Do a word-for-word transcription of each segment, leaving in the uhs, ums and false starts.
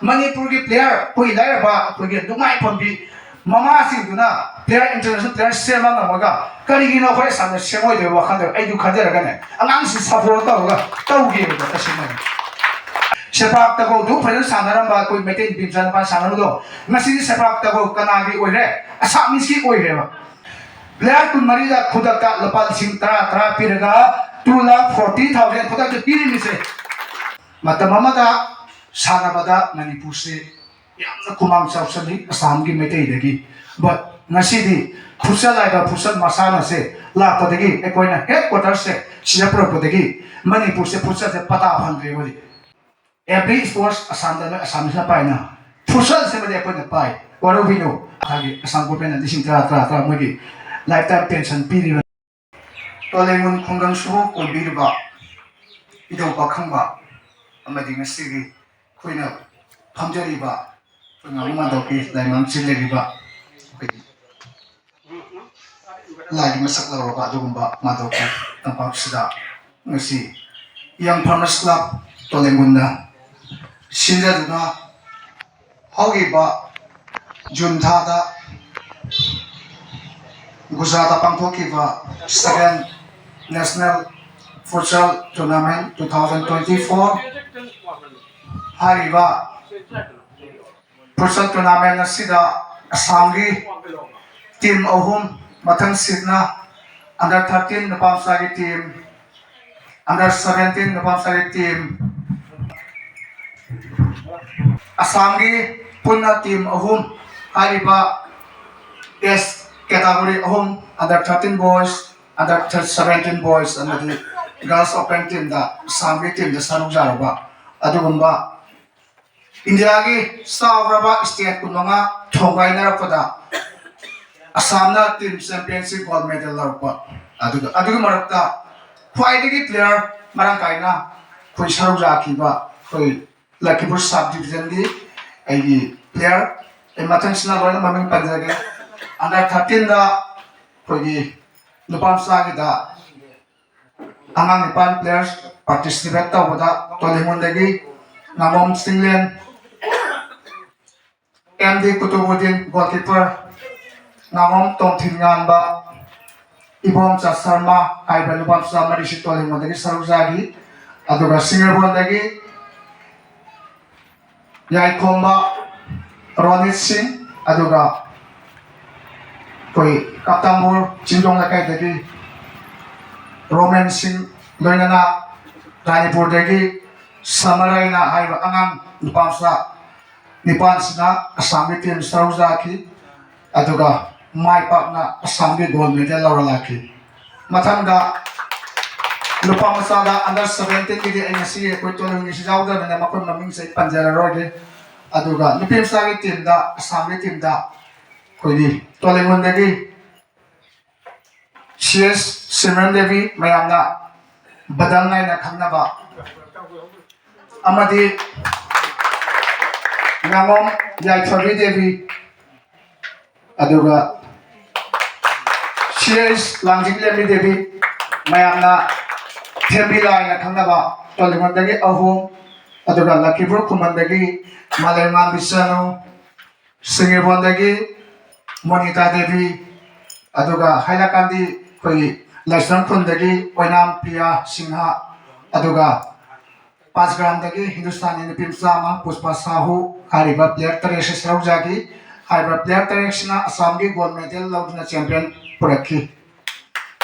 ꯃꯅꯤꯄꯨꯔꯒꯤ ꯄ꯭ꯂꯦꯌꯔ, ꯑꯩꯈꯣꯏꯒꯤ ꯂꯥꯏꯔꯕ, ꯑꯩꯈꯣꯏꯒꯤ ꯅꯨꯡꯉꯥꯏ ꯐꯝꯕꯤ ꯃꯃꯥꯁꯤꯡꯗꯨꯅ ꯄ꯭ꯂꯦꯌꯔ, ꯏꯟꯇꯔꯅꯦꯁꯅꯦꯜ ꯄ꯭ꯂꯦꯌꯔ ꯁꯦꯝꯕ ꯉꯝꯃꯒ ꯀꯔꯤꯒꯤꯅꯣ ꯑꯩꯈꯣꯏ ꯑꯁꯥꯝꯗ ꯁꯦꯝꯃꯣꯏꯗꯣꯏꯕ ꯋꯥꯈꯜꯗ ꯑꯩꯗꯨ ꯈꯟꯖꯔꯒꯅꯦ, ꯑꯉꯥꯡꯁꯤ ꯁꯞꯄꯣꯔꯠ ꯇꯧꯔꯒ ꯇꯧꯒꯦꯕꯗ ꯇꯁꯦꯡꯅ ꯁꯦꯄꯥꯛ ꯇꯒꯧꯗꯨ ꯐꯖꯅ ꯁꯥꯟꯅꯔꯝꯕ ꯑꯩꯈꯣꯏ ꯃꯩꯇꯩ ꯅꯨꯄꯤ ꯃꯆꯥ ꯅꯨꯄꯥ ꯁꯥꯟꯅꯕꯗꯣ, ꯉꯁꯤꯗꯤ ꯁꯦꯄꯥꯛ ꯇꯒꯧ ꯀꯅꯥꯒꯤ ꯑꯣꯏꯔꯦ? ꯑꯁꯥꯝꯃꯤꯁꯀꯤ ꯑꯣꯏꯔꯦꯕ꯫ ꯄ꯭ꯂꯦꯌꯔ ꯀꯨꯟꯃꯔꯤꯗ ꯈꯨꯗꯛꯇ ꯂꯨꯄꯥ ꯂꯤꯁꯤꯡ ꯇꯔꯥ ꯇꯔꯥ ꯄꯤꯔꯒ two lakh forty thousand ꯈꯨꯗꯛꯇ ꯄꯤꯔꯤꯃꯤꯁꯦ꯫ ꯃꯇꯝ ꯑꯃꯗ ꯁꯥꯟꯅꯕꯗ ꯃꯅꯤꯄꯨꯔꯁꯤ ꯌꯥꯝꯅ ꯈꯨꯃꯥꯡ ꯆꯥꯎꯁꯜꯂꯤ ꯑꯁꯥꯝꯒꯤ ꯃꯩꯇꯩꯗꯒꯤ꯫ But ꯉꯁꯤꯗꯤ ꯐꯨꯠꯁꯜ ꯍꯥꯏꯕ ꯐꯨꯠꯁꯜ ꯃꯁꯥꯟꯅꯁꯦ ꯂꯥꯛꯄꯗꯒꯤ, ꯑꯩꯈꯣꯏꯅ ꯍꯦꯗ ꯀ꯭ꯋꯥꯇꯔꯁꯦ ꯁꯤꯗ ꯄꯨꯔꯛꯄꯗꯒꯤ ꯃꯅꯤꯄꯨꯔꯁꯦ ꯐꯨꯠꯁꯜꯁꯦ ꯄꯇꯥ ꯐꯪꯗ꯭ꯔꯦ ꯍꯧꯖꯤꯛ꯫ Every sports ꯑꯁꯥꯝꯗ ꯂꯣꯏ ꯑꯁꯥꯝꯃꯤꯁꯅ ꯄꯥꯏꯅ꯫ ꯐꯨꯠꯁꯜꯁꯤꯃꯗꯤ ꯑꯩꯈꯣꯏꯅ ꯄꯥꯏ꯫ ꯋꯥꯔꯧꯕꯤꯅꯨ꯫ ꯃꯥꯒꯤ ꯑꯁꯥꯝ ꯒꯣꯔꯃꯦꯟꯅ ꯂꯤꯁꯤꯡ ꯇꯔꯥ, ꯇꯔꯥ, ꯇꯔꯥ ꯃꯣꯏꯒꯤ ꯂꯥꯏꯐ ꯇꯥꯏꯝ ꯄꯦꯟꯁꯟ ꯄꯤꯔꯤꯕ꯫ ꯇꯣꯂꯦꯉꯨꯟ ꯈꯨꯡꯒꯪꯁꯤꯕꯨ ꯀꯣꯟꯕꯤꯔꯤꯕ ꯏꯙꯧ ꯄꯥꯈꯪꯕ ꯑꯃꯗꯤ ꯉꯁꯤꯒꯤ ꯑꯩꯈꯣꯏꯅ ꯐꯝꯖꯔꯤꯕ ꯑꯩꯈꯣꯏ ꯉꯥꯃꯨ ꯃꯥꯙꯧꯒꯤ ꯂꯥꯏꯃꯥꯡꯁꯤꯜ ꯂꯩꯔꯤꯕ ꯑꯩꯈꯣꯏꯒꯤ ꯂꯥꯏꯒꯤ ꯃꯁꯛ ꯂꯧꯔꯕ ꯑꯗꯨꯒꯨꯝꯕ ꯃꯥꯙꯧꯒꯤ ꯇꯝꯄꯥꯛꯁꯤꯗ ꯉꯁꯤ Young Farmers Club ꯇꯣꯂꯦꯉꯨꯟꯅ ꯁꯤꯟꯖꯗꯨꯅ ꯍꯧꯈꯤꯕ ꯖꯨꯟ ꯊꯥꯗ ꯒꯨꯖꯔꯥꯠꯇ ꯄꯥꯡꯊꯣꯛꯈꯤꯕ Second National Futsal Tournament two thousand twenty-four ꯍꯥꯏꯔꯤꯕ ꯐꯨꯠꯁꯜ ꯇꯣꯔꯅꯥꯃꯦꯟ ꯑꯁꯤꯗ ꯑꯁꯥꯝꯒꯤ ꯇꯤꯝ ꯑꯍꯨꯝ, ꯃꯊꯪ ꯁꯤꯠꯅ under thirteen ꯅꯨꯄꯥ ꯃꯆꯥꯒꯤ ꯇꯤꯝ, under seventeen ꯅꯨꯄꯥ ꯃꯆꯥꯒꯤ ꯇꯤꯝ, ꯑꯁꯥꯝꯒꯤ ꯄꯨꯟꯅ ꯇꯤꯝ ꯑꯍꯨꯝ ꯍꯥꯏꯔꯤꯕ ꯑꯦꯖ ꯀꯦꯇꯥꯒꯣꯔꯤ ꯑꯍꯨꯝ, under thirteen boys, under seventeen boys ꯑꯃꯗꯤ girls open teamꯗ ꯑꯁꯥꯝꯒꯤ ꯇꯤꯝꯗ ꯁꯔꯨꯛ ꯌꯥꯔꯨꯕ ꯑꯗꯨꯒꯨꯝꯕ ꯏꯟꯗꯤꯌꯥꯒꯤ ꯆꯥꯎꯔꯕ ꯁ꯭ꯇꯦꯠ ꯀꯨꯟꯃꯉꯥ ꯊꯣꯡꯒꯥꯏꯅꯔꯛꯄꯗ ꯑꯁꯥꯝꯅ ꯇꯤꯝ ꯆꯦꯝꯄꯤꯌꯟꯁꯤꯞ ꯒꯣꯜ ꯃꯦꯗꯜ ꯂꯧꯔꯛꯄ꯫ ꯑꯗꯨꯒ ꯑꯗꯨꯒꯤ ꯃꯔꯛꯇ ꯈ꯭ꯋꯥꯏꯗꯒꯤ ꯄ꯭ꯂꯦꯌꯔ ꯃꯔꯥꯡ ꯀꯥꯏꯅ ꯑꯩꯈꯣꯏ ꯁꯔꯨꯛ ꯌꯥꯈꯤꯕ ꯑꯩꯈꯣꯏ ꯂꯈꯤꯄꯨꯔ ꯁꯕ ꯗꯤꯕꯤꯖꯟꯒꯤ ꯑꯩꯒꯤ ꯄ꯭ꯂꯦꯌꯔ, ꯑꯩ ꯃꯊꯪꯁꯤꯅ ꯂꯣꯏꯅ ꯃꯃꯤꯡ ꯄꯟꯖꯒꯦ꯫ Under thirteenꯗ ꯑꯩꯈꯣꯏꯒꯤ ꯅꯨꯄꯥ ꯃꯆꯥꯒꯤꯗ ꯑꯉꯥꯡ ꯅꯤꯄꯥꯟ ꯄ꯭ꯂꯦꯌꯔꯁ ꯄꯥꯔꯇꯤꯁꯤꯄꯦꯠ ꯇꯧꯕꯗ ꯇꯣꯂꯤꯃꯨꯟꯗꯒꯤ ꯉꯥꯉꯣꯝ ꯆꯤꯡꯂꯦꯟ, ꯑꯦꯝ ꯗꯤ ꯀꯨꯇꯨꯕꯨꯗꯤꯟ, goalkeeper, ꯉꯥꯉꯣꯝ ꯇꯣꯝꯊꯤꯟ ꯉꯥꯟꯕ, ꯏꯕꯣꯝꯆꯥ ꯁꯔꯃ ꯍꯥꯏꯕ ꯅꯨꯄꯥ ꯃꯆꯥ ꯃꯔꯤꯁꯤ ꯇꯣꯂꯤꯃꯣꯟꯗꯒꯤ ꯁꯔꯨꯛ ꯌꯥꯈꯤ꯫ ꯑꯗꯨꯒ ꯁꯤꯡꯖꯃꯩꯗꯒꯤ ꯌꯥꯏꯈꯣꯝꯕ ꯔꯣꯅꯤꯠ ꯁꯤꯡ, ꯑꯗꯨꯒ ꯑꯩꯈꯣꯏ ꯀꯥꯞꯇꯥꯡꯕꯨꯔ ꯆꯤꯡꯗꯣꯡ ꯂꯩꯀꯥꯏꯗꯒꯤ ꯔꯣꯃꯦꯟ ꯁꯤꯡ, ꯂꯣꯏꯅꯅ ꯔꯥꯅꯤꯄꯨꯔꯗꯒꯤ ꯁꯃꯔꯥꯏꯅ ꯍꯥꯏꯕ ꯑꯉꯥꯡ ꯅꯨꯄꯥ ꯃꯆꯥ ꯅꯤꯄꯥꯟꯁꯤꯅ ꯑꯁꯥꯝꯒꯤ team ꯁꯔꯨꯛ ꯌꯥꯈꯤ꯫ ꯑꯗꯨꯒ ꯃꯥꯏ ꯄꯥꯛꯅ ꯑꯁꯥꯝꯒꯤ gold medal ꯂꯧꯔ ꯂꯥꯛꯈꯤ꯫ ꯃꯊꯪꯗ ꯅꯨꯄꯥ ꯃꯆꯥꯗ under seventeenꯒꯤꯗꯤ ꯑꯩ ꯉꯁꯤ ꯑꯩꯈꯣꯏ ꯇꯣꯂꯣꯡꯒꯤꯁꯤ ꯌꯥꯎꯗꯕꯅꯤꯅ ꯃꯈꯣꯏ ꯃꯃꯤꯡꯁꯦ ꯑꯩ ꯄꯟꯖꯔꯔꯣꯏꯒꯦ꯫ ꯑꯗꯨꯒ ꯅꯨꯄꯤ ꯃꯆꯥꯒꯤ teamꯗ, ꯑꯁꯥꯝꯒꯤ teamꯗ ꯑꯩꯈꯣꯏꯒꯤ ꯇꯣꯂꯦꯡꯉꯣꯟꯗꯒꯤ ꯁꯤ ꯑꯦꯁ ꯁꯤꯃꯔꯟ ꯗꯦꯕꯤ, ꯃꯌꯥꯝꯅ ꯕꯗꯪ ꯍꯥꯏꯅ ꯈꯪꯅꯕ, ꯑꯃꯗꯤ ꯉꯥꯉꯣꯝ ꯌꯥꯏꯐꯕꯤ ꯗꯦꯕꯤ, ꯑꯗꯨꯒ ꯁꯤ ꯑꯦꯁ ꯂꯥꯡꯖꯤꯡꯂꯦꯝꯕꯤ ꯗꯦꯕꯤ, ꯃꯌꯥꯝꯅ ꯊꯦꯝꯕꯤꯂꯥ ꯍꯥꯏꯅ ꯈꯪꯅꯕ ꯇꯣꯂꯤꯃꯣꯟꯗꯒꯤ ꯑꯍꯨꯝ, ꯑꯗꯨꯒ ꯂꯛꯈꯤꯄꯨꯔ ꯈꯨꯃꯟꯗꯒꯤ ꯃꯥꯂꯦꯝꯉꯥꯟꯕꯤ ꯆꯅꯨ, ꯁꯤꯡꯖꯃꯩꯗꯒꯤ ꯃꯣꯅꯤꯇꯥ ꯗꯦꯕꯤ, ꯑꯗꯨꯒ ꯍꯥꯏꯂꯀꯥꯟꯗꯤ ꯑꯩꯈꯣꯏꯒꯤ ꯂꯥꯏꯁ꯭ꯔꯝ ꯈꯨꯟꯗꯒꯤ ꯑꯣꯏꯅꯥꯝ ꯄ꯭ꯔꯤꯌꯥ ꯁꯤꯡꯍ, ꯑꯗꯨꯒ ꯄꯥꯁꯒ꯭ꯔꯥꯝꯗꯒꯤ ꯍꯤꯟꯗꯨꯁꯇꯥꯅꯤ ꯅꯨꯄꯤ ꯃꯆꯥ ꯑꯃ ꯄꯨꯁꯄꯥ ꯁꯥꯍꯨ ꯍꯥꯏꯔꯤꯕ player ꯇꯔꯦꯠꯁꯦ ꯁꯔꯨꯛ ꯌꯥꯈꯤ꯫ ꯍꯥꯏꯔꯤꯕ player ꯇꯔꯦꯠꯁꯤꯅ ꯑꯁꯥꯝꯒꯤ gold medal ꯂꯧꯗꯨꯅ champion ꯄꯨꯔꯛꯈꯤ꯫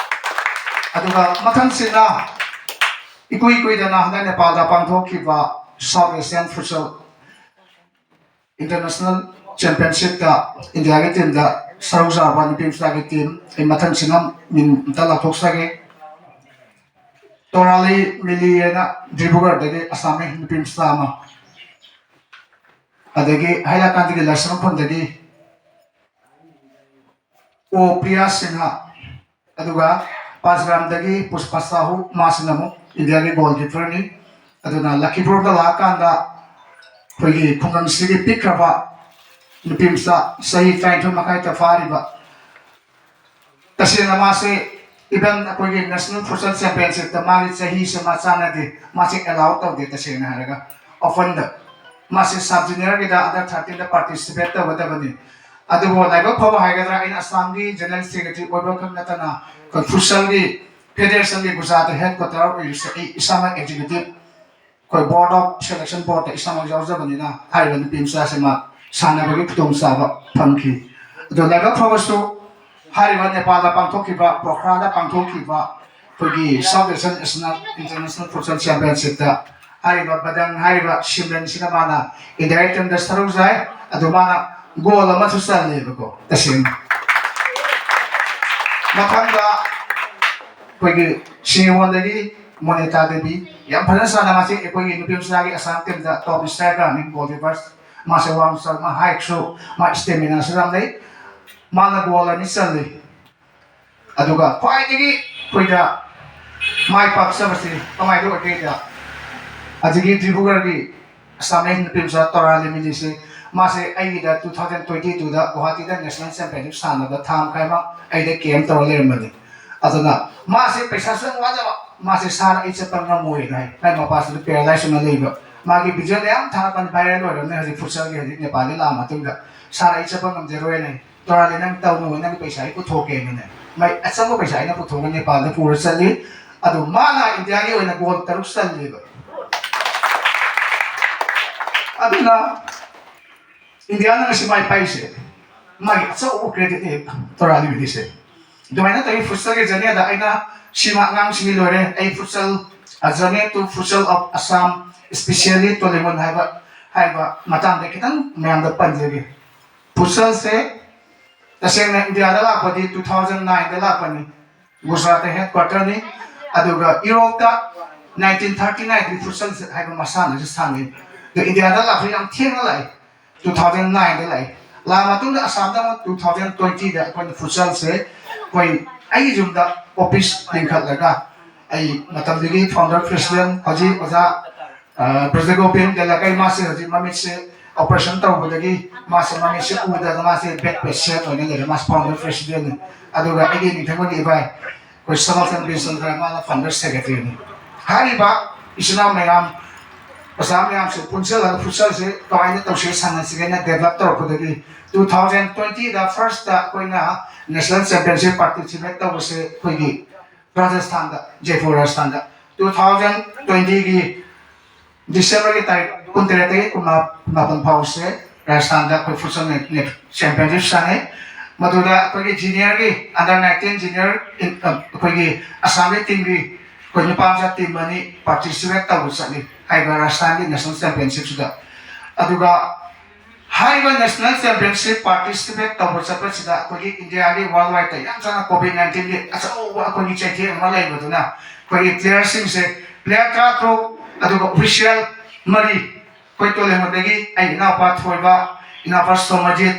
ꯑꯗꯨꯒ ꯃꯊꯪꯁꯤꯅ ꯏꯀꯨꯏ ꯀꯨꯏꯗꯅ ꯍꯟꯗꯛ ꯅꯦꯄꯥꯜꯗ ꯄꯥꯡꯊꯣꯛꯈꯤꯕ South Asian Futsal International Championshipꯇ ꯏꯟꯗꯤꯌꯥꯒꯤ teamꯗ ꯁꯔꯨꯛ ꯌꯥꯕ ꯅꯨꯄꯤ ꯃꯆꯥꯒꯤ team, ꯑꯩ ꯃꯊꯪꯁꯤꯅ ꯃꯤꯡ ꯑꯝꯇ ꯂꯥꯎꯊꯣꯛꯆꯒꯦ꯫ ꯇꯣꯔꯥꯂꯤ ꯃꯤꯂꯤ ꯍꯥꯏꯅ ꯗꯤꯕ꯭ꯔꯨꯒꯔꯗꯒꯤ ꯑꯁꯥꯝꯃꯤ ꯅꯨꯄꯤ ꯃꯆꯥ ꯑꯃ, ꯑꯗꯒꯤ ꯍꯥꯏꯂꯀꯥꯟꯗꯒꯤ ꯂꯥꯏꯁ꯭ꯔꯝ ꯈꯨꯟꯗꯒꯤ ꯑꯣ ꯄ꯭ꯔꯤꯌꯥ ꯁꯤꯡꯍ, ꯑꯗꯨꯒ ꯄꯥꯁꯒ꯭ꯔꯥꯝꯗꯒꯤ ꯄꯨꯁꯄꯥ ꯁꯥꯍꯨ, ꯃꯥꯁꯤꯅ ꯑꯃꯨꯛ ꯏꯟꯗꯤꯌꯥꯒꯤ goalkeeperꯅꯤ꯫ ꯑꯗꯨꯅ ꯂꯛꯈꯤꯄꯨꯔꯗ ꯂꯥꯛꯑꯀꯥꯟꯗ ꯑꯩꯈꯣꯏꯒꯤ ꯈꯨꯡꯒꯪꯁꯤꯒꯤ ꯄꯤꯛꯈ꯭ꯔꯕ ꯅꯨꯄꯤ ꯃꯆꯥ ꯆꯍꯤ ꯇꯔꯥꯅꯤꯊꯣꯏ ꯃꯈꯥꯏꯇ ꯐꯥꯔꯤꯕ, ꯇꯁꯦꯡꯅ ꯃꯥꯁꯦ even ꯑꯩꯈꯣꯏꯒꯤ national futsal championshipꯇ ꯃꯥꯒꯤ ꯆꯍꯤꯁꯦ ꯃꯥ ꯆꯥꯟꯅꯗꯦ, ꯃꯥꯁꯦ allow ꯇꯧꯗꯦ꯫ ꯇꯁꯦꯡꯅ ꯍꯥꯏꯔꯒ openꯗ ꯃꯥꯁꯦ sub juniorꯒꯤꯗ under thirteenꯗ participate ꯇꯧꯒꯗꯕꯅꯤ꯫ ꯑꯗꯨꯕꯨ ꯂꯥꯏꯕꯛ ꯐꯕ ꯍꯥꯏꯒꯗ꯭ꯔꯥ, ꯑꯩꯅ ꯑꯁꯥꯝꯒꯤ general secretary ꯑꯣꯏꯕ ꯈꯛ ꯅꯠꯇꯅ ꯑꯩꯈꯣꯏ futsalꯒꯤ federationꯒꯤ ꯒꯨꯖꯔꯥꯠꯇ headquarter ꯑꯣꯏꯔꯤꯁꯦ ꯑꯩ ꯏꯁꯥꯃꯛ executive, ꯑꯩꯈꯣꯏ board of selection boardꯇ ꯏꯁꯥꯃꯛ ꯌꯥꯎꯖꯕꯅꯤꯅ ꯍꯥꯏꯔꯤꯕ ꯅꯨꯄꯤ ꯃꯆꯥꯁꯦ ꯃꯥ ꯁꯥꯟꯅꯕꯒꯤ ꯈꯨꯗꯣꯡꯆꯥꯕ ꯐꯪꯈꯤ꯫ ꯑꯗꯣ ꯂꯥꯏꯕꯛ ꯐꯕꯁꯨ ꯍꯥꯏꯔꯤꯕ ꯅꯦꯄꯥꯜꯗ ꯄꯥꯡꯊꯣꯛꯈꯤꯕ, ꯄꯣꯈ꯭ꯔꯥꯗ ꯄꯥꯡꯊꯣꯛꯈꯤꯕ ꯑꯩꯈꯣꯏꯒꯤ South Asian National International Futsal Championshipꯇ ꯍꯥꯏꯔꯤꯕ ꯕꯗꯪ ꯍꯥꯏꯔꯤꯕ ꯁꯤꯝꯔꯟꯁꯤꯅ ꯃꯥꯅ India teamꯗ ꯁꯔꯨꯛ ꯌꯥꯏ꯫ ꯑꯗꯨ ꯃꯥꯅ goal ꯑꯃꯁꯨ ꯆꯜꯂꯦꯕꯀꯣ, ꯇꯁꯦꯡꯅ꯫ ꯃꯊꯪꯗ ꯑꯩꯈꯣꯏꯒꯤ ꯁꯤꯡꯉꯣꯟꯗꯒꯤ ꯃꯣꯅꯤꯇꯥ ꯗꯦꯕꯤ, ꯌꯥꯝ ꯐꯖꯅ ꯁꯥꯟꯅ, ꯃꯥꯁꯤ ꯑꯩꯈꯣꯏꯒꯤ ꯅꯨꯄꯤ ꯃꯆꯥꯒꯤ ꯑꯁꯥꯝ teamꯗ top strikerꯅꯤ, goalkeeper꯫ ꯃꯥꯁꯦ ꯋꯥꯡ ꯆꯥꯎ, ꯃꯥ heightꯁꯨ, ꯃꯥ staminaꯁꯨ ꯌꯥꯝ ꯂꯩ꯫ ꯃꯥꯅ goal ꯑꯅꯤ ꯆꯜꯂꯤ꯫ ꯑꯗꯨꯒ ꯈ꯭ꯋꯥꯏꯗꯒꯤ ꯑꯩꯈꯣꯏꯗ ꯃꯥꯏ ꯄꯥꯛꯆꯕꯁꯤ ꯀꯃꯥꯏꯅ ꯇꯧꯒꯦꯗ, ꯑꯗꯒꯤ ꯗꯤꯕ꯭ꯔꯨꯒꯔꯒꯤ ꯑꯁꯥꯝꯃꯦꯟ ꯅꯨꯄꯤ ꯃꯆꯥ ꯇꯣꯔꯥ ꯂꯤꯃꯤꯂꯤꯁꯤ, ꯃꯥꯁꯦ ꯑꯩꯒꯤꯗ two thousand twenty twoꯗ ꯒꯨꯋꯥꯍꯥꯇꯤꯗ national championship ꯁꯥꯟꯅꯕ ꯊꯥ ꯃꯈꯥꯏ ꯑꯃ ꯑꯩꯗ camp ꯇꯧꯔ ꯂꯩꯔꯝꯕꯅꯤ꯫ ꯑꯗꯨꯅ ꯃꯥꯁꯦ ꯄꯩꯁꯥꯁꯨ ꯌꯥꯝ ꯋꯥꯖꯕ, ꯃꯥꯁꯦ "ꯁꯥꯔ, ꯑꯩ ꯆꯠꯄ ꯉꯝꯃꯣꯏꯅ" ꯍꯥꯏ꯫ ꯃꯥꯏ ꯃꯄꯥꯁꯤꯗ paralyze ꯑꯣꯏꯅ ꯂꯩꯕ꯫ ꯃꯥꯒꯤ video ꯃꯌꯥꯝ ꯊꯥꯔꯛꯄꯅꯤ, viral ꯑꯣꯏꯔꯕꯅꯤ ꯍꯧꯖꯤꯛ futsalꯒꯤ, ꯍꯧꯖꯤꯛ ꯅꯦꯄꯥꯜꯗꯒꯤ ꯂꯥꯛꯑ ꯃꯇꯨꯡꯗ꯫ "ꯁꯥꯔ, ꯑꯩ ꯆꯠꯄ ꯉꯝꯖꯔꯣꯏꯅ" ꯍꯥꯏ꯫ "ꯇꯣꯔꯥꯂꯤ, ꯅꯪ ꯇꯧꯅꯨ, ꯅꯪ ꯄꯩꯁꯥ ꯑꯩ ꯄꯨꯊꯣꯛꯀꯦꯅꯅꯦ", ꯃꯥꯏ ꯑꯆꯪꯕ ꯄꯩꯁꯥ ꯑꯩꯅ ꯄꯨꯊꯣꯛꯑꯒ ꯅꯦꯄꯥꯜꯗ ꯄꯨꯔ ꯆꯠꯂꯤ꯫ ꯑꯗꯨ ꯃꯥꯅ ꯏꯟꯗꯤꯌꯥꯒꯤ ꯑꯣꯏꯅ goal ꯇꯔꯨꯛ ꯆꯜꯂꯦꯕ꯫ ꯑꯗꯨꯅ ꯏꯟꯗꯤꯌꯥꯅ ꯉꯁꯤ ꯃꯥꯏ ꯄꯥꯛꯏꯁꯦ ꯃꯥꯒꯤ ꯑꯆꯧꯕ creditꯅꯦ ꯇꯣꯔꯥꯂꯤꯒꯤꯁꯦ꯫ ꯑꯗꯨꯃꯥꯏꯅ ꯇꯧꯋꯤ futsalꯒꯤ journeyꯗ ꯑꯩꯅ ꯁꯤꯃ ꯑꯉꯥꯡꯁꯤꯡꯒꯤ ꯂꯣꯏꯔꯦ꯫ ꯑꯩ futsal, A Journey to Futsal of Assam, especially ꯇꯣꯂꯤꯃꯣꯟ ꯍꯥꯏꯕ, ꯍꯥꯏꯕ ꯃꯇꯥꯡꯗ ꯈꯤꯇꯪ ꯃꯌꯥꯝꯗ ꯄꯟꯖꯒꯦ꯫ Futsalꯁꯦ ꯇꯁꯦꯡꯅ ꯏꯟꯗꯤꯌꯥꯗ ꯂꯥꯛꯄꯗꯤ two thousand nineꯗ ꯂꯥꯛꯄꯅꯤ, ꯒꯨꯖꯔꯥꯠꯇ headquarterꯅꯤ꯫ ꯑꯗꯨꯒ ꯌꯨꯔꯣꯞꯇ nineteen thirty nineꯗꯒꯤ futsalꯁꯦ ꯍꯥꯏꯕ ꯃꯁꯥꯟꯅꯁꯦ ꯁꯥꯟꯅꯩ꯫ ꯑꯗꯣ ꯏꯟꯗꯤꯌꯥꯗ ꯂꯥꯛꯄ ꯌꯥꯝ ꯊꯦꯡꯅ ꯂꯥꯛꯑꯦ, two thousand nineꯗ ꯂꯥꯛꯑꯦ꯫ ꯂꯥꯛꯑ ꯃꯇꯨꯡꯗ ꯑꯁꯥꯝꯗ ꯑꯃꯨꯛ two thousand twentyꯗ ꯑꯩꯈꯣꯏꯅ futsalꯁꯦ ꯑꯩꯈꯣꯏ ꯑꯩꯒꯤ ꯌꯨꯝꯗ office ꯂꯤꯡꯈꯠꯂꯒ ꯑꯩ ꯃꯇꯝꯗꯨꯒꯤ founder president ꯍꯧꯖꯤꯛ ꯑꯣꯖꯥ ꯑ, ꯕ꯭ꯔꯖꯒꯣꯄꯤꯟ ꯗꯦꯂꯥꯀꯩ, ꯃꯥꯁꯦ ꯍꯧꯖꯤꯛ ꯃꯃꯤꯠꯁꯦ operation ꯇꯧꯕꯗꯒꯤ ꯃꯥꯁꯦ ꯃꯃꯤꯠꯁꯦ ꯎꯗꯅ ꯃꯥꯁꯦ bed patient ꯑꯣꯏꯅ ꯂꯩꯔꯦ꯫ ꯃꯥꯁꯦ founder presidentꯅꯤ꯫ ꯑꯗꯨꯒ ꯑꯩꯒꯤ ꯅꯤꯡꯊꯧꯃꯅꯤ ꯏꯕꯥꯏ, ꯑꯩꯈꯣꯏ ꯁꯅꯥꯇꯟ ꯕꯤꯁꯟꯗ꯭ꯔ, ꯃꯥꯅ founder secretaryꯅꯤ꯫ ꯍꯥꯏꯔꯤꯕ ꯏꯆꯤꯟ ꯏꯅꯥꯎ ꯃꯌꯥꯝ, ꯑꯣꯖꯥ ꯃꯌꯥꯝꯁꯨ ꯄꯨꯟꯁꯤꯜꯂꯒ ꯐꯨꯠꯁꯜꯁꯦ ꯀꯃꯥꯏꯅ ꯇꯧꯁꯦ ꯁꯥꯟꯅꯁꯤꯒꯦꯅ ꯗꯦꯕꯂꯞ ꯇꯧꯔꯛꯄꯗꯒꯤ ꯇꯨ ꯊꯥꯎꯖꯟ ꯇ꯭ꯋꯦꯟꯇꯤꯗ ꯐꯥꯔꯁꯇ ꯑꯩꯈꯣꯏꯅ ꯅꯦꯁꯅꯦꯜ ꯆꯦꯝꯄꯤꯌꯟꯁꯤꯞ ꯄꯥꯔꯇꯤꯁꯤꯄꯦꯠ ꯇꯧꯕꯁꯦ ꯑꯩꯈꯣꯏꯒꯤ ꯔꯥꯖꯁꯊꯥꯟꯗ, ꯖꯩꯄꯨꯔ ꯔꯥꯖꯁꯊꯥꯟꯗ ꯇꯨ ꯊꯥꯎꯖꯟ ꯇ꯭ꯋꯦꯟꯇꯤꯒꯤ ꯗꯤꯁꯦꯝꯕꯔꯒꯤ ꯇꯥꯔꯤꯛ ꯀꯨꯟꯇꯔꯦꯠꯇꯒꯤ ꯀꯨꯟꯃꯥꯄꯟ ꯐꯥꯎꯁꯦ ꯔꯥꯖꯁꯊꯥꯟꯗ ꯑꯩꯈꯣꯏ ꯐꯨꯠꯁꯜ ꯆꯦꯝꯄꯤꯌꯟꯁꯤꯞ ꯁꯥꯟꯅꯩ꯫ ꯃꯗꯨꯗ ꯑꯩꯈꯣꯏꯒꯤ ꯖꯨꯅꯤꯌꯔꯒꯤ, ꯑꯟꯗꯔ ꯅꯥꯏꯟꯇꯤꯟ ꯖꯨꯅꯤꯌꯔ, ꯑꯩꯈꯣꯏꯒꯤ ꯑꯁꯥꯝꯒꯤ ꯇꯤꯝꯒꯤ ꯑꯩꯈꯣꯏ ꯅꯨꯄꯥ ꯃꯆꯥ ꯇꯤꯝ ꯑꯅꯤ ꯄꯥꯔꯇꯤꯁꯤꯄꯦꯠ ꯇꯧꯕ ꯆꯠꯂꯤ ꯍꯥꯏꯔꯤꯕ ꯔꯥꯖꯁꯊꯥꯟꯒꯤ ꯅꯦꯁꯅꯦꯜ ꯆꯦꯝꯄꯤꯌꯟꯁꯤꯞꯁꯤꯗ꯫ ꯑꯗꯨꯒ ꯍꯥꯏꯔꯤꯕ ꯅꯦꯁꯅꯦꯜ ꯆꯦꯝꯄꯤꯌꯟꯁꯤꯞ ꯄꯥꯔꯇꯤꯁꯤꯄꯦꯠ ꯇꯧꯕ ꯆꯠꯄꯁꯤꯗ ꯑꯩꯈꯣꯏꯒꯤ ꯏꯟꯗꯤꯌꯥꯒꯤ ꯋꯥꯔꯜ ꯋꯥꯏꯗꯇ ꯌꯥꯝ ꯆꯥꯎꯅ ꯀꯣꯚꯤꯗ ꯅꯥꯏꯟꯇꯤꯟꯒꯤ ꯑꯆꯧꯕ ꯑꯩꯈꯣꯏꯒꯤ ꯆꯩꯊꯦꯡ ꯑꯃ ꯂꯩꯕꯗꯨꯅ ꯑꯩꯈꯣꯏꯒꯤ ꯄ꯭ꯂꯦꯌꯔꯁꯤꯡꯁꯦ, ꯄ꯭ꯂꯦꯌꯔ ꯇꯔꯥꯇꯔꯨꯛ, ꯑꯗꯨꯒ ꯑꯣꯐꯤꯁꯤꯌꯦꯜ ꯃꯔꯤ, ꯑꯩꯈꯣꯏ ꯇꯣꯂꯦꯡꯕꯗꯒꯤ ꯑꯩ ꯏꯅꯥꯎꯄꯥ ꯊꯣꯏꯕ, ꯏꯅꯥꯎꯄꯥ ꯁꯣꯃꯖꯤꯠ,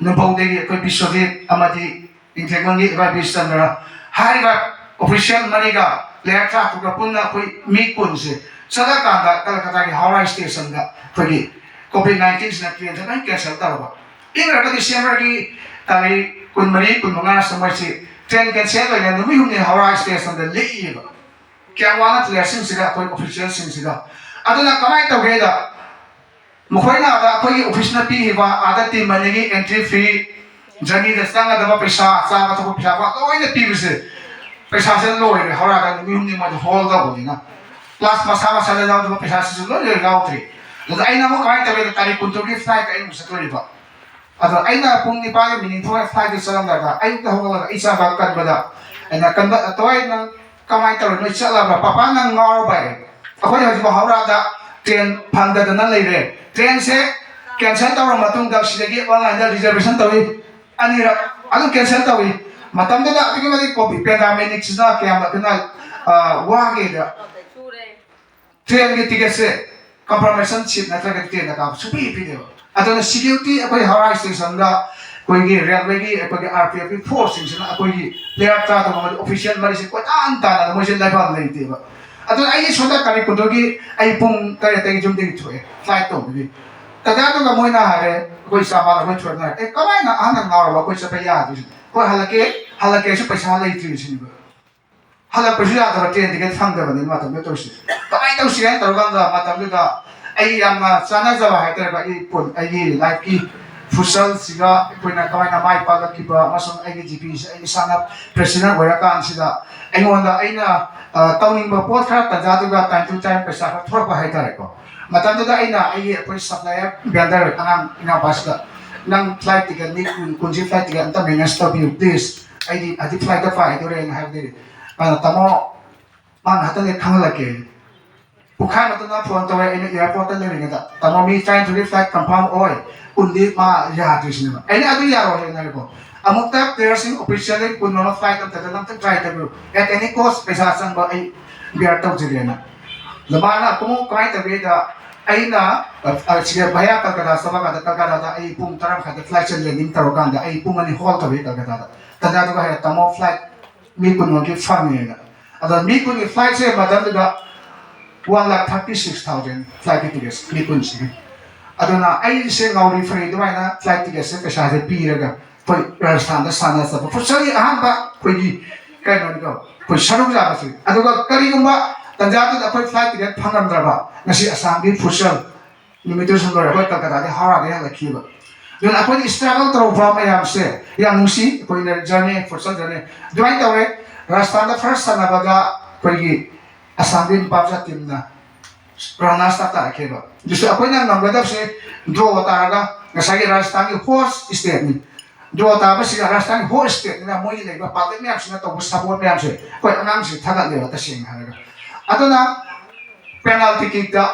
ꯅꯨꯡꯐꯧꯗꯒꯤ ꯑꯩꯈꯣꯏ ꯕꯤꯁ꯭ꯋꯖꯤꯠ ꯑꯃꯗꯤ ꯏꯪꯊꯦꯡꯕꯝꯒꯤ ꯏꯕꯥ ꯕꯤꯁꯆꯟꯗ꯭ꯔ, ꯍꯥꯏꯔꯤꯕ ꯑꯣꯐꯤꯁꯤꯌꯦꯜ ꯃꯔꯤꯒ ꯄ꯭ꯂꯦꯌꯔ ꯇꯔꯥꯇꯔꯨꯛꯀ ꯄꯨꯟꯅ ꯑꯩꯈꯣꯏ ꯃꯤ ꯀꯨꯟꯁꯦ ꯆꯠꯂꯀꯥꯟꯗ ꯀꯂꯀꯇꯥꯒꯤ ꯍꯧꯔꯥ ꯁ꯭ꯇꯦꯁꯟꯗ ꯑꯩꯈꯣꯏꯒꯤ ꯀꯣꯚꯤꯗ ꯅꯥꯏꯟꯇꯤꯟꯁꯤꯅ ꯇ꯭ꯔꯦꯟꯁꯦ ꯂꯣꯏ ꯀꯦꯟꯁꯦꯜ ꯇꯧꯔꯕ꯫ ꯏꯪꯈ꯭ꯔꯒ ꯗꯤꯁꯦꯝꯕꯔꯒꯤ ꯇꯥꯔꯤꯛ ꯀꯨꯟꯃꯔꯤ, ꯀꯨꯟꯃꯉꯥ ꯁꯨꯃꯥꯏꯁꯤ ꯇ꯭ꯔꯦꯟ ꯀꯦꯟꯁꯦꯜ ꯑꯣꯏꯅ ꯅꯨꯃꯤꯠ ꯍꯨꯝꯅꯤ ꯍꯧꯔꯥ ꯁ꯭ꯇꯦꯁꯟꯗ ꯂꯦꯛꯏꯕ꯫ ꯀꯌꯥꯝ ꯋꯥꯅ ꯄ꯭ꯂꯦꯌꯔꯁꯤꯡꯁꯤꯒ ꯑꯩꯈꯣꯏ ꯑꯣꯐꯤꯁꯤꯌꯦꯜꯁꯤꯡꯁꯤꯒ꯫ ꯑꯗꯨꯅ ꯀꯃꯥꯏꯅ ꯇꯧꯒꯦꯗ, ꯃꯈꯣꯏꯅ ꯑꯥꯗ ꯑꯩꯈꯣꯏꯒꯤ ꯑꯣꯐꯤꯁꯅ ꯄꯤꯈꯤꯕ ꯑꯥꯗ ꯇꯤꯝ ꯑꯅꯤꯒꯤ ꯑꯦꯟꯇ꯭ꯔꯤ ꯐꯤ, ꯖꯔꯅꯤꯗ ꯆꯪꯒꯗꯕ ꯄꯩꯁꯥ, ꯆꯥꯕ ꯊꯛꯄ ꯄꯩꯁꯥ ꯂꯣꯏꯅ ꯄꯤꯕꯁꯦ, ꯄꯩꯁꯥꯁꯦ ꯂꯣꯏꯔꯦ꯫ ꯍꯧꯔꯛꯑꯒ ꯅꯨꯃꯤꯠ ꯍꯨꯝꯅꯤ ꯃꯣꯏꯗ ꯍꯣꯜ ꯇꯧꯕꯅꯤꯅ ꯀ꯭ꯂꯥꯁ ꯃꯁꯥ ꯃꯁꯥꯗ ꯌꯥꯎꯗꯕ ꯄꯩꯁꯥꯁꯤꯁꯨ ꯂꯣꯏ ꯂꯣꯏ ꯌꯥꯎꯗ꯭ꯔꯤ꯫ ꯑꯗ ꯑꯩꯅ ꯑꯃꯨꯛ ꯀꯃꯥꯏꯅ ꯇꯧꯒꯦꯗ, ꯇꯥꯔꯤꯛ ꯀꯨꯟꯇꯔꯨꯛꯀꯤ ꯐ꯭ꯂꯥꯏꯠꯇ ꯑꯩ ꯑꯃꯨꯛ ꯆꯠꯇꯣꯔꯤꯕ꯫ ꯑꯗꯣ ꯑꯩꯅ ꯄꯨꯡ ꯅꯤꯄꯥꯟꯒ ꯃꯤꯅꯤꯠ ꯅꯤꯐꯨ ꯐ꯭ꯂꯥꯏꯠꯇ ꯆꯠꯂꯝꯗꯥꯏꯗ ꯑꯌꯨꯛꯇ ꯍꯧꯒꯠꯂꯒ ꯑꯩ ꯆꯥꯕ ꯀꯟꯕꯗ, ꯑꯩꯅ ꯀꯟꯕ, "ꯇꯣꯏ, ꯅꯪ ꯀꯃꯥꯏꯅ ꯇꯧꯔꯦ? ꯅꯣꯏ ꯆꯠꯂꯕ꯭ꯔꯥ?" "ꯄꯥꯄꯥ, ꯅꯪ ꯉꯥꯎꯔꯕ?" ꯑꯩ, "ꯑꯩꯈꯣꯏ ꯍꯧꯖꯤꯛ ꯍꯧꯔꯥꯗ ꯇ꯭ꯔꯦꯟ ꯐꯪꯗꯗꯅ ꯂꯩꯔꯦ꯫ ꯇ꯭ꯔꯦꯟꯁꯦ ꯀꯦꯟꯁꯦꯜ ꯇꯧꯔ ꯃꯇꯨꯡꯗ ꯁꯤꯗꯒꯤ ꯑꯣꯟꯂꯥꯏꯟꯗ ꯔꯤꯖꯔꯕꯦꯁꯟ ꯇꯧꯏ ꯑꯅꯤꯔꯛ, ꯑꯗꯨꯝ ꯀꯦꯟꯁꯦꯜ ꯇꯧꯏ"꯫ ꯃꯇꯝꯗꯨꯗ ꯑꯗꯨꯛꯀꯤ ꯃꯇꯤꯛ ꯀꯣꯚꯤꯗ ꯄꯦꯟꯗꯥꯃꯤꯛꯁꯤꯅ ꯀꯌꯥꯝ ꯑꯩꯈꯣꯏꯅ, ꯑ, ꯋꯥꯒꯦꯗ꯫ ꯇ꯭ꯔꯦꯟꯒꯤ ꯇꯤꯀꯦꯠꯁꯦ ꯀꯟꯐꯔꯃꯦꯁꯟ ꯁꯤꯠ ꯅꯠꯇ꯭ꯔꯒ ꯇ꯭ꯔꯦꯟꯗ ꯀꯥꯕ ꯁꯨꯡꯄꯤ ꯄꯤꯗꯦꯕ꯫ ꯑꯗꯨꯅ ꯁꯤꯀ꯭ꯌꯨꯔꯤꯇꯤ ꯑꯩꯈꯣꯏ ꯍꯧꯔꯥ ꯁ꯭ꯇꯦꯁꯟꯗ ꯑꯩꯈꯣꯏꯒꯤ ꯔꯦꯜꯋꯦꯒꯤ, ꯑꯩꯈꯣꯏꯒꯤ ꯑꯥꯔ ꯄꯤ ꯑꯦꯐꯀꯤ ꯐꯣꯔꯁꯁꯤꯡꯁꯤꯅ ꯑꯩꯈꯣꯏꯒꯤ ꯄ꯭ꯂꯦꯌꯔ ꯇꯔꯥ ꯇꯔꯨꯛ ꯑꯃꯗꯤ ꯑꯣꯐꯤꯁꯤꯌꯦꯜ ꯃꯔꯤꯁꯦ ꯀꯣꯏꯇꯥꯟ ꯇꯥꯟꯅꯗꯅ ꯃꯣꯏꯁꯦ ꯂꯩꯐꯝ ꯂꯩꯇꯦꯕ꯫ ꯑꯗꯨꯅ ꯑꯩꯒꯤ ꯁꯣꯝꯗ ꯀꯔꯤ ꯀꯨꯟꯗꯣꯒꯤ ꯑꯩ ꯄꯨꯡ ꯇꯔꯦꯠꯇꯒꯤ ꯌꯨꯝꯗꯒꯤ ꯊꯣꯛꯑꯦ ꯐ꯭ꯂꯥꯏꯠ ꯇꯣꯡꯕꯒꯤ꯫ ꯇꯇꯥꯗꯨꯒ ꯃꯣꯏꯅ ꯍꯥꯏꯔꯦ, ꯑꯩꯈꯣꯏ ꯏꯆꯥꯄꯥꯗ ꯑꯩꯈꯣꯏ ꯊꯣꯏꯅ ꯍꯥꯏꯔꯦ, "ꯑꯦ, ꯀꯃꯥꯏꯅ ꯑꯍꯟꯅ ꯉꯥꯎꯔꯕ ꯑꯩꯈꯣꯏ ꯆꯠꯄ ꯌꯥꯗꯣꯏꯁꯤꯅꯣ? ꯑꯩꯈꯣꯏ ꯍꯜꯂꯛꯀꯦ, ꯍꯜꯂꯛꯀꯦꯁꯨ ꯄꯩꯁꯥ ꯂꯩꯇ꯭ꯔꯤꯁꯤꯅꯦꯕ"꯫ ꯍꯜꯂꯛꯄꯁꯨ ꯌꯥꯗꯕ, ꯇ꯭ꯔꯦꯟ ꯇꯤꯀꯦꯠ ꯐꯪꯗꯕꯅꯤ ꯃꯇꯝꯗꯨꯗ ꯇꯧꯔꯤꯁꯦ꯫ ꯀꯃꯥꯏꯅ ꯇꯧꯁꯤꯒꯦ ꯍꯥꯏꯅ ꯇꯧꯔꯀꯥꯟꯗ ꯃꯇꯝꯗꯨꯗ ꯑꯩ ꯌꯥꯝꯅ ꯆꯥꯟꯅꯖꯕ ꯍꯥꯏꯇꯥꯔꯦꯀꯣ, ꯑꯩ ꯄꯨꯟ- ꯑꯩꯒꯤ ꯂꯥꯏꯐꯀꯤ ꯐꯨꯁꯜꯁꯤꯒ ꯑꯩꯈꯣꯏꯅ ꯀꯃꯥꯏꯅ ꯃꯥꯏ ꯄꯥꯛꯂꯛꯈꯤꯕ ꯑꯃꯁꯨꯡ ꯑꯩꯒꯤ ꯖꯤꯄꯤꯁꯤ ꯑꯩ ꯏꯁꯥꯅ ꯄ꯭ꯔꯦꯁꯤꯗꯦꯟ ꯑꯣꯏꯔꯀꯥꯟꯁꯤꯗ ꯑꯩꯉꯣꯟꯗ ꯑꯩꯅ ꯑ, ꯇꯧꯅꯤꯡꯕ ꯄꯣꯠ ꯈꯔ ꯇꯟꯖꯥꯗꯨꯒ time to time ꯄꯩꯁꯥ ꯈꯔ ꯊꯣꯛꯂꯛꯄ ꯍꯥꯏꯇꯥꯔꯦꯀꯣ꯫ ꯃꯇꯝꯗꯨꯗ ꯑꯩꯅ ꯑꯩꯒꯤ ꯑꯩꯈꯣꯏ ꯁꯞꯄ꯭ꯂꯥꯏꯌꯔ ꯕꯦꯟꯗꯔ ꯑꯉꯥꯡ ꯏꯅꯥꯎꯄꯥꯁꯤꯗ, "ꯅꯪ ꯐ꯭ꯂꯥꯏꯠ ꯇꯤꯀꯦꯠ ꯃꯤ ꯀꯨꯟ ꯀꯨꯟꯁꯤ ꯐ꯭ꯂꯥꯏꯠ ꯇꯤꯀꯦꯠ ꯑꯝꯇ ꯃꯦꯅꯦꯖ ꯇꯧꯕꯤꯌꯨ ꯄ꯭ꯂꯤꯖ, ꯑꯩꯗꯤ ꯍꯧꯖꯤꯛ ꯐ꯭ꯂꯥꯏꯠꯇ ꯄꯥꯏꯗꯣꯔꯦꯅ" ꯍꯥꯏꯕꯗꯒꯤ ꯑ, "ꯇꯥꯃꯣ, ꯃꯥ ꯉꯥꯏꯍꯥꯛꯇꯪꯗꯤ ꯈꯪꯍꯜꯂꯛꯀꯦ"꯫ ꯄꯨꯡꯈꯥꯏ ꯃꯇꯨꯡꯗ ꯐꯣꯟ ꯇꯧꯔꯦ, ꯑꯩꯅ ꯑꯦꯌꯥꯔꯄꯣꯔꯠꯇ ꯂꯩꯔꯤꯉꯩꯗ, "ꯇꯥꯃꯣ, ꯃꯤ ꯇꯔꯥꯅꯤꯊꯣꯏꯒꯤ ꯐ꯭ꯂꯥꯏꯠ ꯀꯟꯐꯥꯔꯝ ꯑꯣꯏ, ꯀꯨꯟꯗꯤ ꯃꯥ ꯌꯥꯗ꯭ꯔꯤꯁꯤꯅꯦꯕ"꯫ ꯑꯩꯅ "ꯑꯗꯨ ꯌꯥꯔꯣꯏ" ꯍꯥꯏꯅꯔꯦꯀꯣ꯫ "ꯑꯃꯨꯛꯇ ꯄ꯭ꯂꯦꯌꯔꯁꯤꯡ ꯑꯣꯐꯤꯁꯤꯌꯦꯜꯂꯤ ꯀꯨꯟ ꯑꯃ ꯐ꯭ꯂꯥꯏꯠ ꯑꯝꯇꯗ ꯑꯝꯇ ꯇ꯭ꯔꯥꯏ ꯇꯧꯕꯤꯌꯨ, at any cost ꯄꯩꯁꯥ ꯆꯪꯕ ꯑꯩ ꯕꯤꯌꯥꯔ ꯇꯧꯖꯒꯦꯅ"꯫ ꯑꯗ ꯃꯥꯅ ꯑꯃꯨꯛ ꯀꯃꯥꯏꯅ ꯇꯧꯒꯦꯗ, ꯑꯩꯅ ꯑ, ꯑ, ꯁꯤꯗ ꯚꯌꯥ ꯀꯜꯀꯇꯥ ꯆꯠꯄ ꯀꯥꯟꯗ, ꯀꯜꯀꯇꯥꯗ ꯑꯩ ꯄꯨꯡ ꯇꯔꯥ ꯃꯈꯥꯏꯗ ꯐ꯭ꯂꯥꯏꯠꯁꯦ ꯂꯦꯟꯗꯤꯡ ꯇꯧꯔꯀꯥꯟꯗ ꯑꯩ ꯄꯨꯡ ꯑꯅꯤ ꯍꯣꯜ ꯇꯧꯏ ꯀꯜꯀꯇꯥꯗ꯫ ꯇꯟꯖꯥꯗꯨꯒ ꯍꯥꯏꯔꯦ, "ꯇꯥꯃꯣ, ꯐ꯭ꯂꯥꯏꯠ ꯃꯤ ꯀꯨꯟꯃꯨꯛꯀꯤ ꯐꯪꯉꯦꯅ"꯫ ꯑꯗ ꯃꯤ ꯀꯨꯟꯒꯤ ꯐ꯭ꯂꯥꯏꯠꯁꯦ ꯃꯇꯝꯗꯨꯗ one lakh thirty six thousand ꯐ꯭ꯂꯥꯏꯠꯀꯤ ꯇꯤꯀꯦꯠꯁꯦ ꯃꯤ ꯀꯨꯟꯁꯤꯒꯤ꯫ ꯑꯗꯨꯅ ꯑꯩꯁꯦ ꯉꯥꯎꯔꯤ ꯐꯩ ꯑꯗꯨꯃꯥꯏꯅ ꯐ꯭ꯂꯥꯏꯠ ꯇꯤꯀꯦꯠꯁꯦ ꯄꯩꯁꯥꯁꯦ ꯄꯤꯔꯒ ꯑꯩꯈꯣꯏ ꯔꯥꯖꯁꯊꯥꯟꯗ ꯁꯥꯟꯅ ꯆꯠꯄ ꯐꯨꯠꯁꯜꯒꯤ ꯑꯍꯥꯟꯕ ꯑꯩꯈꯣꯏꯒꯤ ꯀꯩꯅꯣꯅꯤꯀꯣ, ꯑꯩꯈꯣꯏ ꯁꯔꯨꯛ ꯌꯥꯕꯁꯦ꯫ ꯑꯗꯨꯒ ꯀꯔꯤꯒꯨꯝꯕ ꯇꯟꯖꯥꯗꯨꯗ ꯑꯩꯈꯣꯏ ꯐ꯭ꯂꯥꯏꯠ ꯇꯤꯀꯦꯠ ꯐꯪꯉꯝꯗ꯭ꯔꯕ ꯉꯁꯤ ꯑꯁꯥꯝꯒꯤ ꯐꯨꯠꯁꯜ ꯅꯨꯃꯤꯠꯇꯨ ꯁꯨꯝ ꯂꯣꯏꯔꯦ, ꯑꯩꯈꯣꯏ ꯀꯜꯀꯇꯥꯗꯒꯤ ꯍꯧꯔꯥꯗꯒꯤ ꯍꯜꯂꯛꯈꯤꯕ꯫ ꯑꯗꯨꯅ ꯑꯩꯈꯣꯏꯅ ꯏꯁꯇ꯭ꯔꯒꯜ ꯇꯧꯔꯛꯄ ꯃꯌꯥꯝꯁꯦ ꯌꯥꯝ ꯅꯨꯡꯁꯤ꯫ ꯑꯩꯈꯣꯏꯅ ꯖꯔꯅꯤ, ꯐꯨꯠꯁꯜ ꯖꯔꯅꯤ ꯑꯗꯨꯃꯥꯏꯅ ꯇꯧꯔꯦ꯫ ꯔꯥꯖꯁꯊꯥꯟꯗ ꯐꯥꯔꯁ ꯁꯥꯟꯅꯕꯗ ꯑꯩꯈꯣꯏꯒꯤ ꯑꯁꯥꯝꯒꯤ ꯅꯨꯄꯥ ꯃꯆꯥ ꯇꯤꯝꯅ ꯔꯅꯔꯁ ꯑꯞ ꯇꯥꯔꯛꯈꯤꯕ꯫ ꯑꯗꯨꯁꯨ ꯑꯩꯈꯣꯏꯅ ꯉꯝꯒꯗꯕꯁꯦ ꯗ꯭ꯔꯣ ꯇꯥꯔꯒ ꯉꯁꯥꯏꯒꯤ ꯔꯥꯖꯁꯊꯥꯟꯒꯤ ꯍꯣꯁ ꯁ꯭ꯇꯦꯠꯅꯤ꯫ ꯗ꯭ꯔꯣ ꯇꯥꯕꯁꯤꯗ ꯔꯥꯖꯁꯊꯥꯟꯒꯤ ꯍꯣꯁ ꯁ꯭ꯇꯦꯠꯅꯤꯅ ꯃꯣꯏꯒꯤ ꯂꯩꯕ ꯄꯥꯕ꯭ꯂꯤꯛ ꯃꯌꯥꯝꯁꯤꯅ ꯇꯧꯕ ꯁꯄꯣꯔꯠ ꯃꯌꯥꯝꯁꯦ ꯑꯩꯈꯣꯏ ꯑꯉꯥꯡꯁꯤꯡ ꯊꯥꯒꯠꯂꯦꯕ ꯇꯁꯦꯡꯅ ꯍꯥꯏꯔꯒ꯫ ꯑꯗꯨꯅ ꯄꯦꯅꯥꯜꯇꯤ ꯀꯤꯛꯇ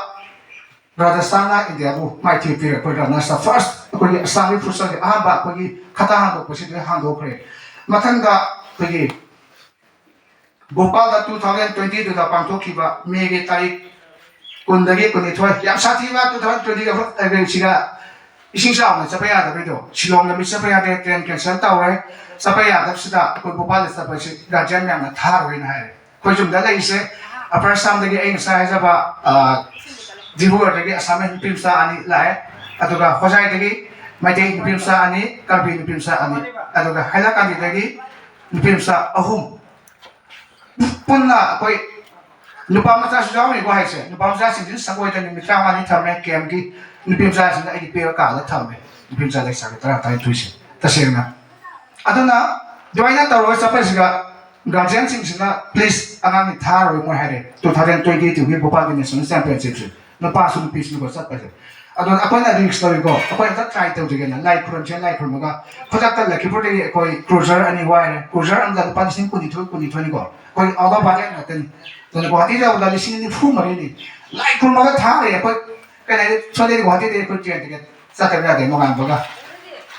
ꯔꯥꯖꯁꯊꯥꯟꯅ ꯏꯟꯗꯤꯌꯥꯕꯨ ꯃꯥꯏꯊꯤꯕ ꯄꯤꯔꯦ꯫ ꯑꯩꯈꯣꯏ ꯔꯅꯔꯁ ꯑꯞ ꯐꯥꯔꯁ ꯑꯩꯈꯣꯏꯒꯤ ꯑꯁꯥꯝꯒꯤ ꯐꯨꯠꯁꯜꯒꯤ ꯑꯍꯥꯟꯕ ꯑꯩꯈꯣꯏꯒꯤ ꯈꯇꯥ ꯍꯥꯡꯗꯣꯛꯄꯁꯤꯗ ꯍꯥꯡꯗꯣꯛꯈ꯭ꯔꯦ꯫ ꯃꯊꯪꯗ ꯑꯩꯈꯣꯏꯒꯤ ꯚꯣꯄꯥꯜꯗ two thousand twenty two ꯗ ꯄꯥꯡꯊꯣꯛꯈꯤꯕ ꯃꯦꯒꯤ ꯇꯥꯔꯤꯛ ꯀꯨꯟꯗꯒꯤ ꯀꯨꯟꯅꯤꯊꯣꯏ, ꯌꯥꯝ ꯁꯥꯊꯤꯕ two thousand twenty two ꯁꯤꯒ ꯏꯁꯤꯡ ꯆꯥꯎꯅ ꯆꯠꯄ ꯌꯥꯗꯕꯩꯗꯣ, ꯁꯤꯂꯣꯡ ꯂꯝꯕꯤ ꯆꯠꯄ ꯌꯥꯗꯦ, ꯇ꯭ꯔꯦꯟ ꯀꯦꯟꯁꯦꯜ ꯇꯧꯔꯦ, ꯆꯠꯄ ꯌꯥꯗꯕꯁꯤꯗ ꯑꯩꯈꯣꯏ ꯚꯣꯄꯥꯜꯗ ꯆꯠꯄꯁꯤ ꯒꯥꯔꯖꯤꯌꯟ ꯃꯌꯥꯝꯅ ꯊꯥꯔꯣꯏꯅ ꯍꯥꯏꯔꯦ꯫ ꯑꯩꯈꯣꯏ ꯌꯨꯝꯗ ꯂꯩꯔꯤꯁꯦ ꯑꯄꯔ ꯑꯁꯥꯝꯗꯒꯤ ꯑꯩ ꯉꯁꯥꯏ ꯍꯥꯏꯖꯕ, ꯑ, ꯗꯤꯕ꯭ꯔꯨꯒꯔꯗꯒꯤ ꯑꯁꯥꯃꯤꯁ ꯅꯨꯄꯤ ꯃꯆꯥ ꯑꯅꯤ ꯂꯥꯛꯑꯦ, ꯑꯗꯨꯒ ꯍꯣꯖꯥꯏꯗꯒꯤ ꯃꯩꯇꯩ ꯅꯨꯄꯤ ꯃꯆꯥ ꯑꯅꯤ, ꯀꯥꯔꯕꯤ ꯅꯨꯄꯤ ꯃꯆꯥ ꯑꯅꯤ, ꯑꯗꯨꯒ ꯍꯥꯏꯂꯥꯀꯥꯟꯗꯤꯗꯒꯤ ꯅꯨꯄꯤ ꯃꯆꯥ ꯑꯍꯨꯝ꯫ ꯄꯨꯟꯅ ꯑꯩꯈꯣꯏ ꯅꯨꯄꯥ ꯃꯆꯥꯁꯨ ꯌꯥꯎꯔꯤꯀꯣ ꯍꯥꯏꯁꯦ꯫ ꯅꯨꯄꯥ ꯃꯆꯥꯁꯤꯡꯁꯤꯅ ꯁꯪꯒꯣꯏꯗ ꯅꯨꯃꯤꯠ ꯇꯔꯥꯃꯉꯥꯅꯤ ꯊꯝꯃꯦ꯫ ꯀꯦꯝꯒꯤ ꯅꯨꯄꯤ ꯃꯆꯥꯁꯤꯡꯅ ꯑꯩꯒꯤ ꯄꯦꯔ ꯀꯥꯗ ꯊꯝꯃꯦ꯫ ꯅꯨꯄꯤ ꯃꯆꯥ ꯂꯩꯁꯥꯕꯤ ꯇꯔꯥ ꯇꯔꯥꯅꯤꯊꯣꯏꯁꯦ꯫ ꯇꯁꯦꯡꯅ ꯑꯗꯨꯅ ꯑꯗꯨꯃꯥꯏꯅ ꯇꯧꯔꯒ ꯆꯠꯄꯁꯤꯒ ꯒꯥꯔꯖꯤꯌꯟꯁꯤꯡꯁꯤꯅ please ꯑꯉꯥꯡꯗꯤ ꯊꯥꯔꯣꯏ ꯃꯣꯏ ꯍꯥꯏꯔꯦ꯫ Two thousand twenty twoꯒꯤ ꯚꯣꯄꯥꯜꯒꯤ national championshipꯁꯦ ꯅꯨꯄꯥꯁꯨ ꯅꯨꯄꯤꯁꯨꯀꯣ ꯆꯠꯄꯁꯦ꯫ ꯑꯗꯨꯅ ꯑꯩꯈꯣꯏꯅ risk ꯂꯧꯏꯀꯣ꯫ ꯑꯩꯈꯣꯏ ꯑꯝꯇ try ꯇꯧꯖꯒꯦꯅ ꯂꯥꯏ ꯈꯨꯔꯨꯝꯁꯦ꯫ ꯂꯥꯏ ꯈꯨꯔꯨꯝꯃꯒ ꯈꯨꯗꯛꯇ ꯂꯈꯤꯄꯨꯔꯗꯒꯤ ꯑꯩꯈꯣꯏ cruiser ꯑꯅꯤ ꯋꯥꯏꯔꯦ꯫ Cruiser ꯑꯃꯗ ꯂꯨꯄꯥ ꯂꯤꯁꯤꯡ ꯀꯨꯟꯅꯤꯊꯣꯏ, ꯀꯨꯟꯅꯤꯊꯣꯏꯅꯤꯀꯣ꯫ ꯑꯩꯈꯣꯏ out of budget ꯉꯥꯛꯇꯅꯤ꯫ ꯑꯗꯨꯅ ꯒꯨꯍꯥꯇꯤ ꯌꯧꯕꯗ ꯂꯤꯁꯤꯡ ꯅꯤꯐꯨ ꯃꯔꯤꯅꯤ꯫ ꯂꯥꯏ ꯈꯨꯔꯨꯝꯃꯒ ꯊꯥꯔꯦ꯫ ꯑꯩꯈꯣꯏ ꯀꯩꯅꯣ ꯍꯥꯏꯗꯤ ꯁꯣꯟꯗꯩꯗꯤ ꯒꯨꯍꯥꯇꯤꯗꯒꯤ ꯑꯩꯈꯣꯏ train ticket ꯆꯠꯇꯕ ꯌꯥꯗꯦ ꯅꯣꯡꯉꯥꯟꯕꯒ꯫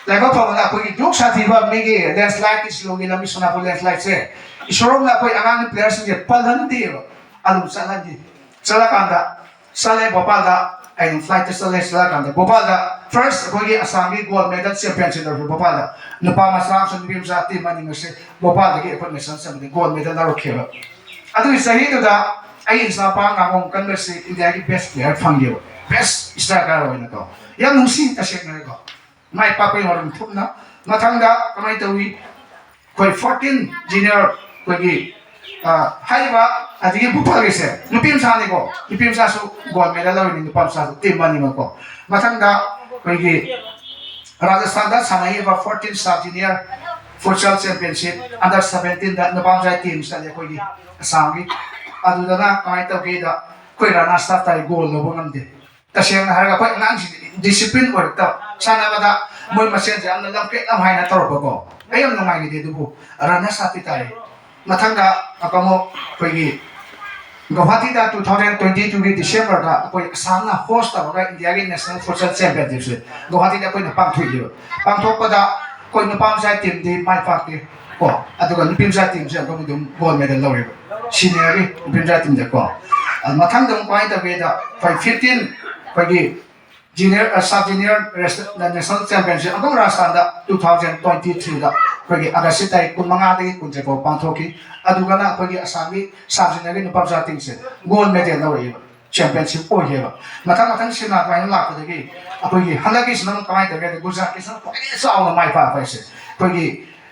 ꯂꯥꯏꯕꯛ ꯐꯕꯅ ꯑꯩꯈꯣꯏꯒꯤ ꯗꯨꯛ ꯁꯥꯊꯤꯕ ꯃꯤꯒꯤ landslide ꯁꯤꯂꯣꯡꯒꯤ ꯂꯝꯕꯤ ꯁꯣꯅꯥꯄꯨꯔ landslideꯁꯦ ꯏꯁꯣꯔꯅ ꯑꯩꯈꯣꯏ ꯑꯉꯥꯡꯒꯤ playerꯁꯤꯡꯁꯦ ꯄꯜꯍꯟꯗꯦꯕ꯫ ꯑꯗꯨꯝ ꯆꯠꯍꯟꯈꯤ꯫ ꯆꯠꯂꯀꯥꯟꯗ ꯆꯠꯂꯦ ꯚꯣꯄꯥꯜꯗ꯫ ꯑꯩꯅ flightꯇ ꯆꯠꯂꯦ꯫ ꯆꯠꯂꯀꯥꯟꯗ ꯚꯣꯄꯥꯜꯗ first ꯑꯩꯈꯣꯏꯒꯤ ꯑꯁꯥꯝꯒꯤ gold medal championship ꯂꯧꯔꯛꯄ ꯚꯣꯄꯥꯜꯗ ꯅꯨꯄꯥ ꯃꯆꯥ ꯑꯃꯁꯨꯡ ꯅꯨꯄꯤ ꯃꯆꯥ team ꯑꯅꯤꯃꯛꯁꯦ ꯚꯣꯄꯥꯜꯗꯒꯤ ꯑꯩꯈꯣꯏ national championship gold medal ꯂꯧꯔꯛꯈꯤꯕ꯫ ꯑꯗꯨꯒꯤ ꯆꯍꯤꯗꯨꯗ ꯑꯩꯒꯤ ꯏꯆꯥꯄꯥ ꯉꯥꯉꯣꯝ ꯀꯟꯕꯁꯤ Indiaꯒꯤ best player ꯐꯪꯈꯤꯕ, best striker ꯑꯣꯏꯅꯀꯣ꯫ ꯌꯥꯝ ꯅꯨꯡꯁꯤ ꯇꯁꯦꯡꯅꯀꯣ꯫ ꯃꯥꯏ ꯄꯥꯛꯄꯒꯤ ꯃꯔꯝ ꯊꯨꯞꯅ꯫ ꯃꯊꯪꯗ ꯀꯃꯥꯏꯅ ꯇꯧꯏ? ꯑꯩꯈꯣꯏ fourteen junior ꯑꯩꯈꯣꯏꯒꯤ, ꯑ, ꯍꯥꯏꯔꯤꯕ ꯑꯗꯒꯤ ꯚꯣꯄꯥꯜꯒꯤꯁꯦ ꯅꯨꯄꯤ ꯃꯆꯥꯅꯤꯀꯣ꯫ ꯅꯨꯄꯤ ꯃꯆꯥꯁꯨ gold medal ꯂꯧꯔꯤꯅꯤ ꯅꯨꯄꯥ ꯃꯆꯥꯁꯨ team ꯑꯅꯤꯃꯛꯀꯣ꯫ ꯃꯊꯪꯗ ꯑꯩꯈꯣꯏꯒꯤ ꯔꯥꯖꯁꯊꯥꯟꯗ ꯁꯥꯟꯅꯈꯤꯕ fourteen sub junior futsal championship under seventeenꯗ ꯅꯨꯄꯥ ꯃꯆꯥ team ꯆꯠꯂꯦ ꯑꯩꯈꯣꯏꯒꯤ ꯑꯁꯥꯝꯒꯤ꯫ ꯑꯗꯨꯗꯅ ꯀꯃꯥꯏꯅ ꯇꯧꯒꯦꯗ ꯑꯩꯈꯣꯏ runners up ꯇꯥꯏ, gold ꯂꯧꯕ ꯉꯝꯗꯦ꯫ ꯇꯁꯦꯡꯅ ꯍꯥꯏꯔꯒ ꯑꯩꯈꯣꯏ ꯑꯉꯥꯡꯁꯤꯡꯁꯦ discipline ꯑꯣꯏꯔꯛꯇꯕ꯫ ꯁꯥꯟꯅꯕꯗ ꯃꯣꯏ ꯃꯁꯦꯟꯁꯦ ꯌꯥꯝꯅ ꯂꯝꯀꯦꯠ ꯂꯝꯍꯥꯏꯅ ꯇꯧꯔꯛꯄꯀꯣ꯫ ꯑꯩ ꯌꯥꯝ ꯅꯨꯡꯉꯥꯏꯈꯤꯗꯦ꯫ ꯑꯗꯨꯕꯨ runners up ꯇꯥꯔꯦ꯫ ꯃꯊꯪꯗ ꯑꯃꯨꯛ ꯑꯩꯈꯣꯏꯒꯤ ꯒꯧꯍꯥꯇꯤꯗ two thousand twenty twoꯒꯤ Decemberꯗ ꯑꯩꯈꯣꯏ ꯑꯁꯥꯝꯅ host ꯇꯧꯔꯒ Indiaꯒꯤ national futsal championshipꯁꯦ ꯒꯧꯍꯥꯇꯤꯗ ꯑꯩꯈꯣꯏꯅ ꯄꯥꯡꯊꯣꯛꯏꯕ꯫ ꯄꯥꯡꯊꯣꯛꯄꯗ ꯑꯩꯈꯣꯏ ꯅꯨꯄꯥ ꯃꯆꯥ teamꯗꯤ ꯃꯥꯏ ꯄꯥꯛꯇꯦ ꯀꯣ꯫ ꯑꯗꯨꯒ ꯅꯨꯄꯤ ꯃꯆꯥ teamꯁꯦ ꯑꯗꯨꯝ ꯑꯗꯨꯝ gold medal ꯂꯧꯔꯦꯕ꯫ Seniorꯒꯤ ꯅꯨꯄꯤ ꯃꯆꯥ teamꯗꯀꯣ꯫ ꯑꯗꯨ ꯃꯊꯪꯗ ꯑꯃꯨꯛ ꯀꯃꯥꯏꯅ ꯇꯧꯒꯦꯗ ꯑꯩꯈꯣꯏ fifteen ꯑꯩꯈꯣꯏꯒꯤ junior, ꯑ, sub junior res-, national championship ꯑꯃꯨꯛ ꯔꯥꯖꯁꯊꯥꯟꯗ two thousand twenty threeꯗ ꯑꯩꯈꯣꯏꯒꯤ Augustꯀꯤ ꯇꯥꯔꯤꯛ ꯀꯨꯟꯃꯉꯥꯗꯒꯤ ꯀꯨꯟꯇꯔꯦꯠ ꯐꯥꯎ ꯄꯥꯡꯊꯣꯛꯈꯤ꯫ ꯑꯗꯨꯒꯅ ꯑꯩꯈꯣꯏꯒꯤ ꯑꯁꯥꯝꯒꯤ sub juniorꯒꯤ ꯅꯨꯄꯥ ꯃꯆꯥ teamꯁꯦ gold medal ꯂꯧꯔꯛꯏꯕ꯫ Championship ꯑꯣꯏꯈꯤꯕ꯫ ꯃꯊꯪ ꯃꯊꯪ ꯁꯤꯅ ꯑꯗꯨꯃꯥꯏꯅ ꯂꯥꯛꯄꯗꯒꯤ ꯑꯩꯈꯣꯏꯒꯤ ꯍꯟꯗꯛꯀꯤꯁꯤꯅ ꯑꯃꯨꯛ ꯀꯃꯥꯏꯅ ꯇꯧꯒꯦ ꯍꯥꯏꯗꯤ ꯒꯨꯖꯔꯥꯠꯀꯤꯁꯤꯅ ꯈ꯭ꯋꯥꯏꯗꯒꯤ ꯆꯥꯎꯅ ꯃꯥꯏ ꯄꯥꯛꯄ ꯍꯥꯏꯁꯦ ꯑꯩꯈꯣꯏꯒꯤ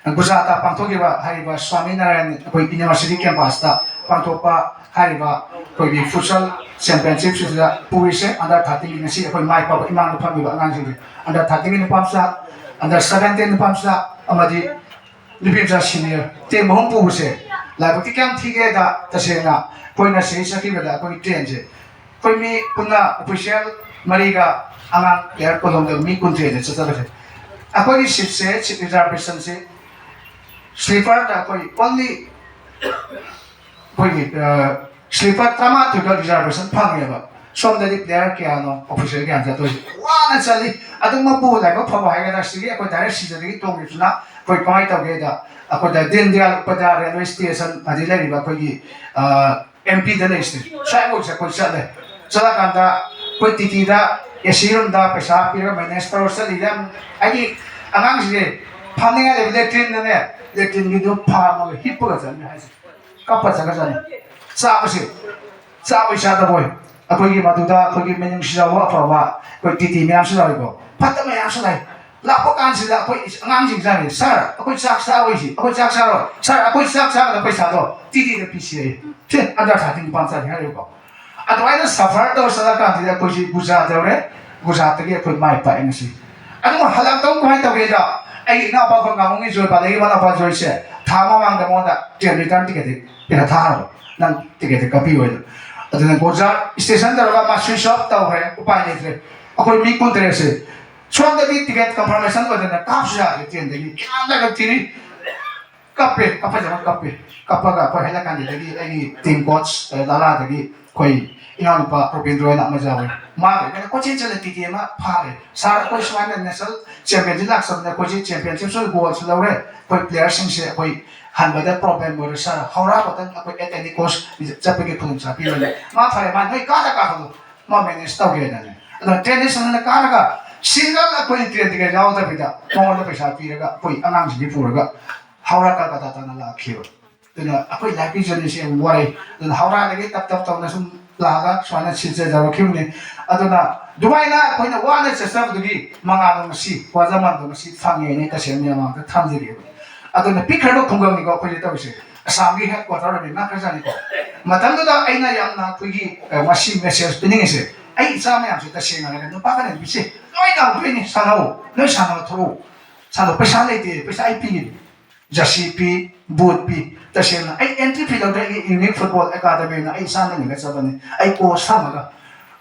ꯒꯨꯖꯔꯥꯠꯇ ꯄꯥꯡꯊꯣꯛꯈꯤꯕ ꯍꯥꯏꯔꯤꯕ ꯁ꯭ꯋꯥꯃꯤ ꯅꯥꯔꯥꯌꯟ ꯑꯩꯈꯣꯏ ꯌꯨꯅꯤꯚꯔꯁꯤꯇꯤ ꯀꯦꯝꯄꯁꯇ ꯄꯥꯡꯊꯣꯛꯄ ꯍꯥꯏꯔꯤꯕ ꯑꯩꯈꯣꯏꯒꯤ ꯐꯨꯠꯁꯜ ꯆꯦꯝꯄꯤꯌꯟꯁꯤꯞꯁꯤꯗ ꯄꯨꯔꯤꯁꯦ꯫ ꯑꯟꯗꯔ ꯊꯥꯔꯇꯤꯟꯒꯤ ꯉꯁꯤ ꯑꯩꯈꯣꯏ ꯃꯥꯏ ꯄꯥꯛꯄ ꯏꯃꯥꯡꯗ ꯐꯝꯃꯤꯕ ꯑꯉꯥꯡꯁꯤꯡꯁꯦ, ꯑꯟꯗꯔ ꯊꯥꯔꯇꯤꯟꯒꯤ ꯅꯨꯄꯥ ꯃꯆꯥ, ꯑꯟꯗꯔ ꯁꯚꯦꯟꯇꯤꯟ ꯅꯨꯄꯥ ꯃꯆꯥ ꯑꯃꯗꯤ ꯅꯨꯄꯤ ꯃꯆꯥ ꯁꯤꯅꯤꯌꯔ ꯇꯤꯝ ꯑꯍꯨꯝ ꯄꯨꯕꯁꯦ ꯂꯥꯏꯕꯛꯇꯤ ꯀꯌꯥꯝ ꯊꯤꯒꯦꯗ, ꯇꯁꯦꯡꯅ ꯑꯩꯈꯣꯏꯅ ꯁꯤꯗꯩ ꯆꯠꯈꯤꯕꯗ ꯑꯩꯈꯣꯏꯒꯤ ꯇ꯭ꯔꯦꯟꯁꯦ ꯑꯩꯈꯣꯏ ꯃꯤ ꯄꯨꯟꯅ ꯑꯣꯐꯤꯁꯤꯌꯦꯜ ꯃꯔꯤꯒ ꯑꯉꯥꯡ ꯄ꯭ꯂꯦꯌꯔ ꯀꯨꯟꯍꯨꯝꯗꯣꯏ, ꯃꯤ ꯀꯨꯟꯇꯔꯦꯠꯅ ꯆꯠꯆꯕꯁꯦ꯫ ꯑꯩꯈꯣꯏꯒꯤ ꯁꯤꯠꯁꯦ, ꯁꯤꯠ ꯔꯤꯖꯥꯔꯕꯦꯁꯟꯁꯦ ꯁ꯭ꯂꯤꯄꯔꯗ ꯑꯩꯈꯣꯏ ꯑꯣꯟꯂꯤ ꯑꯩꯈꯣꯏꯒꯤ ꯁ꯭ꯂꯤꯄꯔ ꯇꯔꯥꯃꯥꯊꯣꯏꯒ ꯔꯤꯖꯥꯔꯕꯦꯁꯟ ꯐꯪꯉꯦꯕ꯫ ꯁꯣꯝꯗꯗꯤ ꯄ꯭ꯂꯦꯌꯔ ꯀꯌꯥꯅꯣ ꯑꯣꯐꯤꯁꯤꯌꯦꯜ ꯀꯌꯥꯅꯣ ꯆꯠꯇꯣꯏꯁꯦ? ꯋꯥꯅ ꯆꯠꯂꯤ꯫ ꯑꯗꯨꯃꯛꯄꯨ ꯂꯥꯏꯕꯛ ꯐꯕ ꯍꯥꯏꯒꯗ꯭ꯔꯥ, ꯁꯤꯒꯤ ꯑꯩꯈꯣꯏ ꯗꯥꯏꯔꯦꯛ ꯁꯤꯗꯒꯤ ꯇꯣꯡꯉꯤꯗꯨꯅ ꯑꯩꯈꯣꯏ ꯀꯃꯥꯏꯅ ꯇꯧꯒꯦꯗ, ꯑꯩꯈꯣꯏꯗ ꯗꯤꯟ ꯗꯌꯥꯜ ꯎꯄꯥꯙ꯭ꯌꯥꯌ ꯔꯦꯜꯋꯦ ꯁ꯭ꯇꯦꯁꯟ ꯑꯗꯩ ꯂꯩꯔꯤꯕ ꯑꯩꯈꯣꯏꯒꯤ ꯑꯦꯝ ꯄꯤꯗ ꯂꯩꯔꯤꯁꯦ, ꯁ꯭ꯋꯥꯏꯐꯥꯎꯁꯦ ꯑꯩꯈꯣꯏ ꯆꯠꯂꯦ꯫ ꯆꯠꯂꯀꯥꯟꯗ ꯑꯩꯈꯣꯏ ꯇꯤꯇꯤꯗ ꯑꯦ ꯁꯤ ꯔꯨꯝꯗ ꯄꯩꯁꯥ ꯄꯤꯔꯒ ꯃꯦꯅꯦꯖ ꯇꯧꯔ ꯆꯠꯂꯤꯗ ꯌꯥꯝ ꯍꯥꯏꯗꯤ ꯑꯉꯥꯡꯁꯤꯡꯁꯦ ꯐꯝꯅꯤꯡꯉꯥꯏ ꯂꯩꯕ ꯂꯦꯇ꯭ꯔꯤꯟꯗꯅꯦ, ꯂꯦꯇ꯭ꯔꯤꯟꯒꯤꯗꯨ ꯐꯥꯝꯃꯒ ꯍꯤꯞꯄꯒ ꯆꯠꯂꯤ ꯍꯥꯏꯁꯦ꯫ ꯀꯞꯄ ꯆꯠꯈ꯭ꯔꯖꯥꯠꯅꯤ꯫ ꯆꯥꯕꯁꯦ, ꯆꯥꯕꯩ ꯆꯥꯗꯕꯣꯏ꯫ ꯑꯩꯈꯣꯏꯒꯤ ꯃꯗꯨꯗ ꯑꯩꯈꯣꯏꯒꯤ ꯃꯤꯅꯨꯡꯁꯤ ꯆꯥꯎꯕ ꯑꯐꯕ ꯑꯩꯈꯣꯏ ꯇꯤꯇꯤ ꯃꯌꯥꯝꯁꯨ ꯌꯥꯎꯏꯀꯣ, ꯐꯠꯇꯕ ꯃꯌꯥꯝꯁꯨ ꯂꯩ꯫ ꯂꯥꯛꯄ ꯀꯥꯟꯁꯤꯗ ꯑꯩꯈꯣꯏ ꯑꯉꯥꯡꯁꯤꯡ ꯆꯥꯔꯤ, "ꯁꯥꯔ, ꯑꯩꯈꯣꯏ ꯆꯥꯛ ꯆꯥꯔꯣꯏꯁꯤ, ꯑꯩꯈꯣꯏ ꯆꯥꯛ ꯆꯥꯔꯣꯏ, ꯁꯥꯔ, ꯑꯩꯈꯣꯏ ꯆꯥꯛ ꯆꯥꯒꯗꯕ ꯄꯩꯁꯥꯗꯣ ꯇꯤꯇꯤꯗ ꯄꯤꯁꯤ" ꯑꯩ꯫ ꯁꯤ ꯑꯟꯗꯔ ꯊꯥꯔꯇꯤꯟ ꯅꯨꯄꯥ ꯃꯆꯥꯅꯤ ꯍꯥꯏꯔꯤꯕꯀꯣ꯫ ꯑꯗꯨꯃꯥꯏꯅ ꯁꯐꯔ ꯇꯧꯔ ꯆꯠꯂꯀꯥꯟꯁꯤꯗ ꯑꯩꯈꯣꯏꯁꯤ ꯒꯨꯖꯔꯥꯠ ꯌꯧꯔꯦ꯫ ꯒꯨꯖꯔꯥꯠꯇꯒꯤ ꯑꯩꯈꯣꯏ ꯃꯥꯏ ꯄꯥꯛꯑꯦ ꯉꯁꯤ꯫ ꯑꯗꯨꯒ ꯍꯜꯂꯛꯇꯧ ꯀꯃꯥꯏꯅ ꯇꯧꯒꯦꯗ, ꯑꯩꯒꯤ ꯏꯅꯥꯎꯄꯥ ꯑꯩꯈꯣꯏ ꯉꯥꯉꯣꯝꯒꯤ ꯖꯣꯏ, ꯄꯥꯂꯦꯒꯤ ꯃꯅꯥꯎꯄꯥ ꯖꯣꯏꯁꯦ ꯊꯥ ꯑꯃ ꯃꯃꯥꯡꯗ ꯃꯉꯣꯟꯗ ꯇ꯭ꯔꯦꯟ ꯔꯤꯇꯔꯟ ꯇꯤꯀꯦꯠ ꯄꯩꯁꯥ ꯊꯥꯔꯕ, "ꯅꯪ ꯇꯤꯀꯦꯠꯇꯤ ꯀꯛꯄꯤꯌꯣ" ꯍꯥꯏꯅ꯫ ꯑꯗꯨꯅ ꯒꯨꯖꯔꯥꯠ ꯁ꯭ꯇꯦꯁꯟ ꯇꯧꯔꯒ ꯃꯥ ꯁ꯭ꯋꯤꯆ ꯑꯣꯐ ꯇꯧꯈ꯭ꯔꯦ, ꯎꯄꯥꯏ ꯂꯩꯇ꯭ꯔꯦ꯫ ꯑꯩꯈꯣꯏ ꯃꯤ ꯀꯨꯟꯇꯔꯦꯠꯁꯦ ꯁꯣꯝꯗꯗꯤ ꯇꯤꯀꯦꯠ ꯀꯟꯐꯔꯃꯦꯁꯟ ꯑꯣꯏꯗꯅ ꯀꯥꯞꯁꯨ ꯌꯥꯗ꯭ꯔꯦ ꯇ꯭ꯔꯦꯟꯗꯒꯤ, ꯒ꯭ꯌꯥꯟ ꯇꯥꯗꯅ ꯊꯤꯔꯤ꯫ ꯀꯞꯄꯦ, ꯀꯞꯄꯁꯦ ꯑꯃ ꯀꯞꯄꯦ꯫ ꯀꯞꯄꯒ ꯑꯩꯈꯣꯏ ꯍꯥꯏꯂꯀꯥꯟꯗꯒꯤ ꯑꯩꯒꯤ ꯇꯤꯝ ꯀꯣꯆ, ꯑ, ꯂꯥꯂꯥꯗꯒꯤ ꯑꯩꯈꯣꯏ ꯏꯅꯥꯎꯅꯨꯄꯥ ꯔꯣꯕꯤꯟꯗ꯭ꯔꯣ ꯍꯥꯏꯅ ꯑꯃ ꯌꯥꯎꯋꯦ꯫ ꯃꯥꯒ ꯑꯩꯈꯣꯏꯅ ꯀꯣꯏꯆꯦꯟ ꯆꯦꯜꯂꯦ, ꯇꯤꯇꯤ ꯑꯃ ꯐꯥꯔꯦ꯫ "ꯁꯥꯔ, ꯑꯩꯈꯣꯏ ꯁꯨꯃꯥꯏꯅ ꯅꯦꯁꯅꯦꯜ ꯆꯦꯝꯄꯤꯌꯟꯁꯤꯞ ꯂꯥꯛꯆꯕꯅꯦ, ꯑꯩꯈꯣꯏꯁꯦ ꯆꯦꯝꯄꯤꯌꯟꯁꯤꯞꯁꯨ ꯒꯣꯜꯁꯨ ꯂꯧꯔꯦ, ꯑꯩꯈꯣꯏ ꯄ꯭ꯂꯦꯌꯔꯁꯤꯡꯁꯦ ꯑꯩꯈꯣꯏ ꯍꯟꯕꯗ ꯄ꯭ꯔꯣꯕ꯭ꯂꯦꯝ ꯑꯣꯏꯔꯦ ꯁꯥꯔ, ꯍꯧꯔꯥ ꯈꯛꯇꯪ ꯑꯩꯈꯣꯏ ꯑꯦꯠ ꯑꯦꯅꯤ ꯀꯣꯁ ꯆꯠꯄꯒꯤ ꯈꯨꯗꯣꯡꯆꯥꯕ ꯄꯤꯔꯣꯏꯅꯦ"꯫ "ꯃꯥ ꯐꯔꯦ, ꯃꯥ ꯅꯣꯏ ꯀꯥꯗ ꯀꯥꯈꯠꯂꯨ, ꯃꯥ ꯃꯦꯅꯦꯖ ꯇꯧꯒꯦꯅꯅꯦ"꯫ ꯑꯗꯣ ꯇ꯭ꯔꯦꯟ ꯁ꯭ꯇꯦꯁꯟꯗ ꯀꯥꯔꯒ ꯁꯤꯡꯒꯜ ꯑꯩꯈꯣꯏ ꯇ꯭ꯔꯦꯟ ꯇꯤꯀꯦꯠ ꯌꯥꯎꯗꯕꯤꯗ ꯃꯉꯣꯟꯗ ꯄꯩꯁꯥ ꯄꯤꯔꯒ ꯑꯩꯈꯣꯏ ꯑꯉꯥꯡꯁꯤꯡꯁꯤ ꯄꯨꯔꯒ ꯍꯧꯔꯥ ꯀꯜꯀꯇꯥ ꯇꯥꯟꯅ ꯂꯥꯛꯈꯤꯕ꯫ ꯑꯗꯨꯅ ꯑꯩꯈꯣꯏ ꯂꯥꯏꯐꯀꯤ ꯖꯔꯅꯤꯁꯦ ꯌꯥꯝ ꯋꯥꯏ꯫ ꯑꯗꯨꯅ ꯍꯧꯔꯥꯗꯒꯤ ꯇꯞ ꯇꯞ ꯇꯧꯅ ꯁꯨꯝ ꯂꯥꯛꯑꯒ ꯁꯨꯃꯥꯏꯅ ꯁꯤꯠꯁꯦ ꯌꯧꯔꯛꯈꯤꯕꯅꯤ꯫ ꯑꯗꯨꯅ ꯑꯗꯨꯃꯥꯏꯅ ꯑꯩꯈꯣꯏꯅ ꯋꯥꯅ ꯆꯠꯆꯕꯗꯨꯒꯤ ꯃꯉꯥꯜꯗꯣ ꯉꯁꯤ, ꯋꯥꯖꯃꯟꯗꯣ ꯉꯁꯤ ꯐꯪꯉꯦꯅ ꯇꯁꯦꯡꯅ ꯃꯌꯥꯝ ꯃꯃꯥꯡꯗ ꯊꯝꯖꯒꯦꯕ꯫ ꯑꯗꯨꯅ ꯄꯤꯛꯈ꯭ꯔꯕ ꯈꯨꯡꯒꯪꯅꯤꯀꯣ ꯑꯩꯈꯣꯏꯁꯦ ꯇꯧꯔꯤꯁꯦ꯫ ꯑꯁꯥꯝꯒꯤ ꯍꯦꯗ ꯀ꯭ꯋꯥꯇꯔ ꯑꯣꯏꯕ ꯏꯃꯥ ꯈꯔꯖꯥꯠꯅꯤꯀꯣ꯫ ꯃꯇꯝꯗꯨꯗ ꯑꯩꯅ ꯌꯥꯝꯅ ꯑꯩꯈꯣꯏꯒꯤ, ꯑ, ꯉꯁꯤ ꯃꯦꯁꯦꯖ ꯄꯤꯅꯤꯡꯉꯤꯁꯦ, ꯑꯩ ꯏꯆꯥ ꯃꯌꯥꯝꯁꯦ ꯇꯁꯦꯡꯅ ꯍꯥꯏꯔꯒ ꯅꯨꯄꯥ ꯈꯔꯅ ꯅꯨꯄꯤꯁꯦ ꯂꯣꯏ ꯇꯧꯗꯣꯏꯅꯤ, ꯁꯥꯟꯅꯧ, ꯅꯣꯏ ꯁꯥꯟꯅꯕ ꯊꯣꯛꯎ, ꯁꯥꯟꯅꯧ, ꯄꯩꯁꯥ ꯂꯩꯇꯦ, ꯄꯩꯁꯥ ꯑꯩ ꯄꯤꯒꯦ, ꯖꯔꯁꯤ ꯄꯤ, ꯕꯨꯠ ꯄꯤ꯫ ꯇꯁꯦꯡꯅ ꯑꯩ ꯑꯦꯟꯇ꯭ꯔꯤ ꯐꯤ ꯂꯧꯗ꯭ꯔꯦ꯫ ꯑꯩꯒꯤ ꯌꯨꯅꯤꯛ ꯐꯨꯠꯕꯣꯜ ꯑꯦꯀꯥꯗꯃꯤꯅ ꯑꯩ ꯏꯆꯥ ꯂꯩꯃꯤꯟꯅ ꯆꯠꯄꯅꯤ꯫ ꯑꯩ ꯀꯣꯆ ꯊꯝꯃꯒ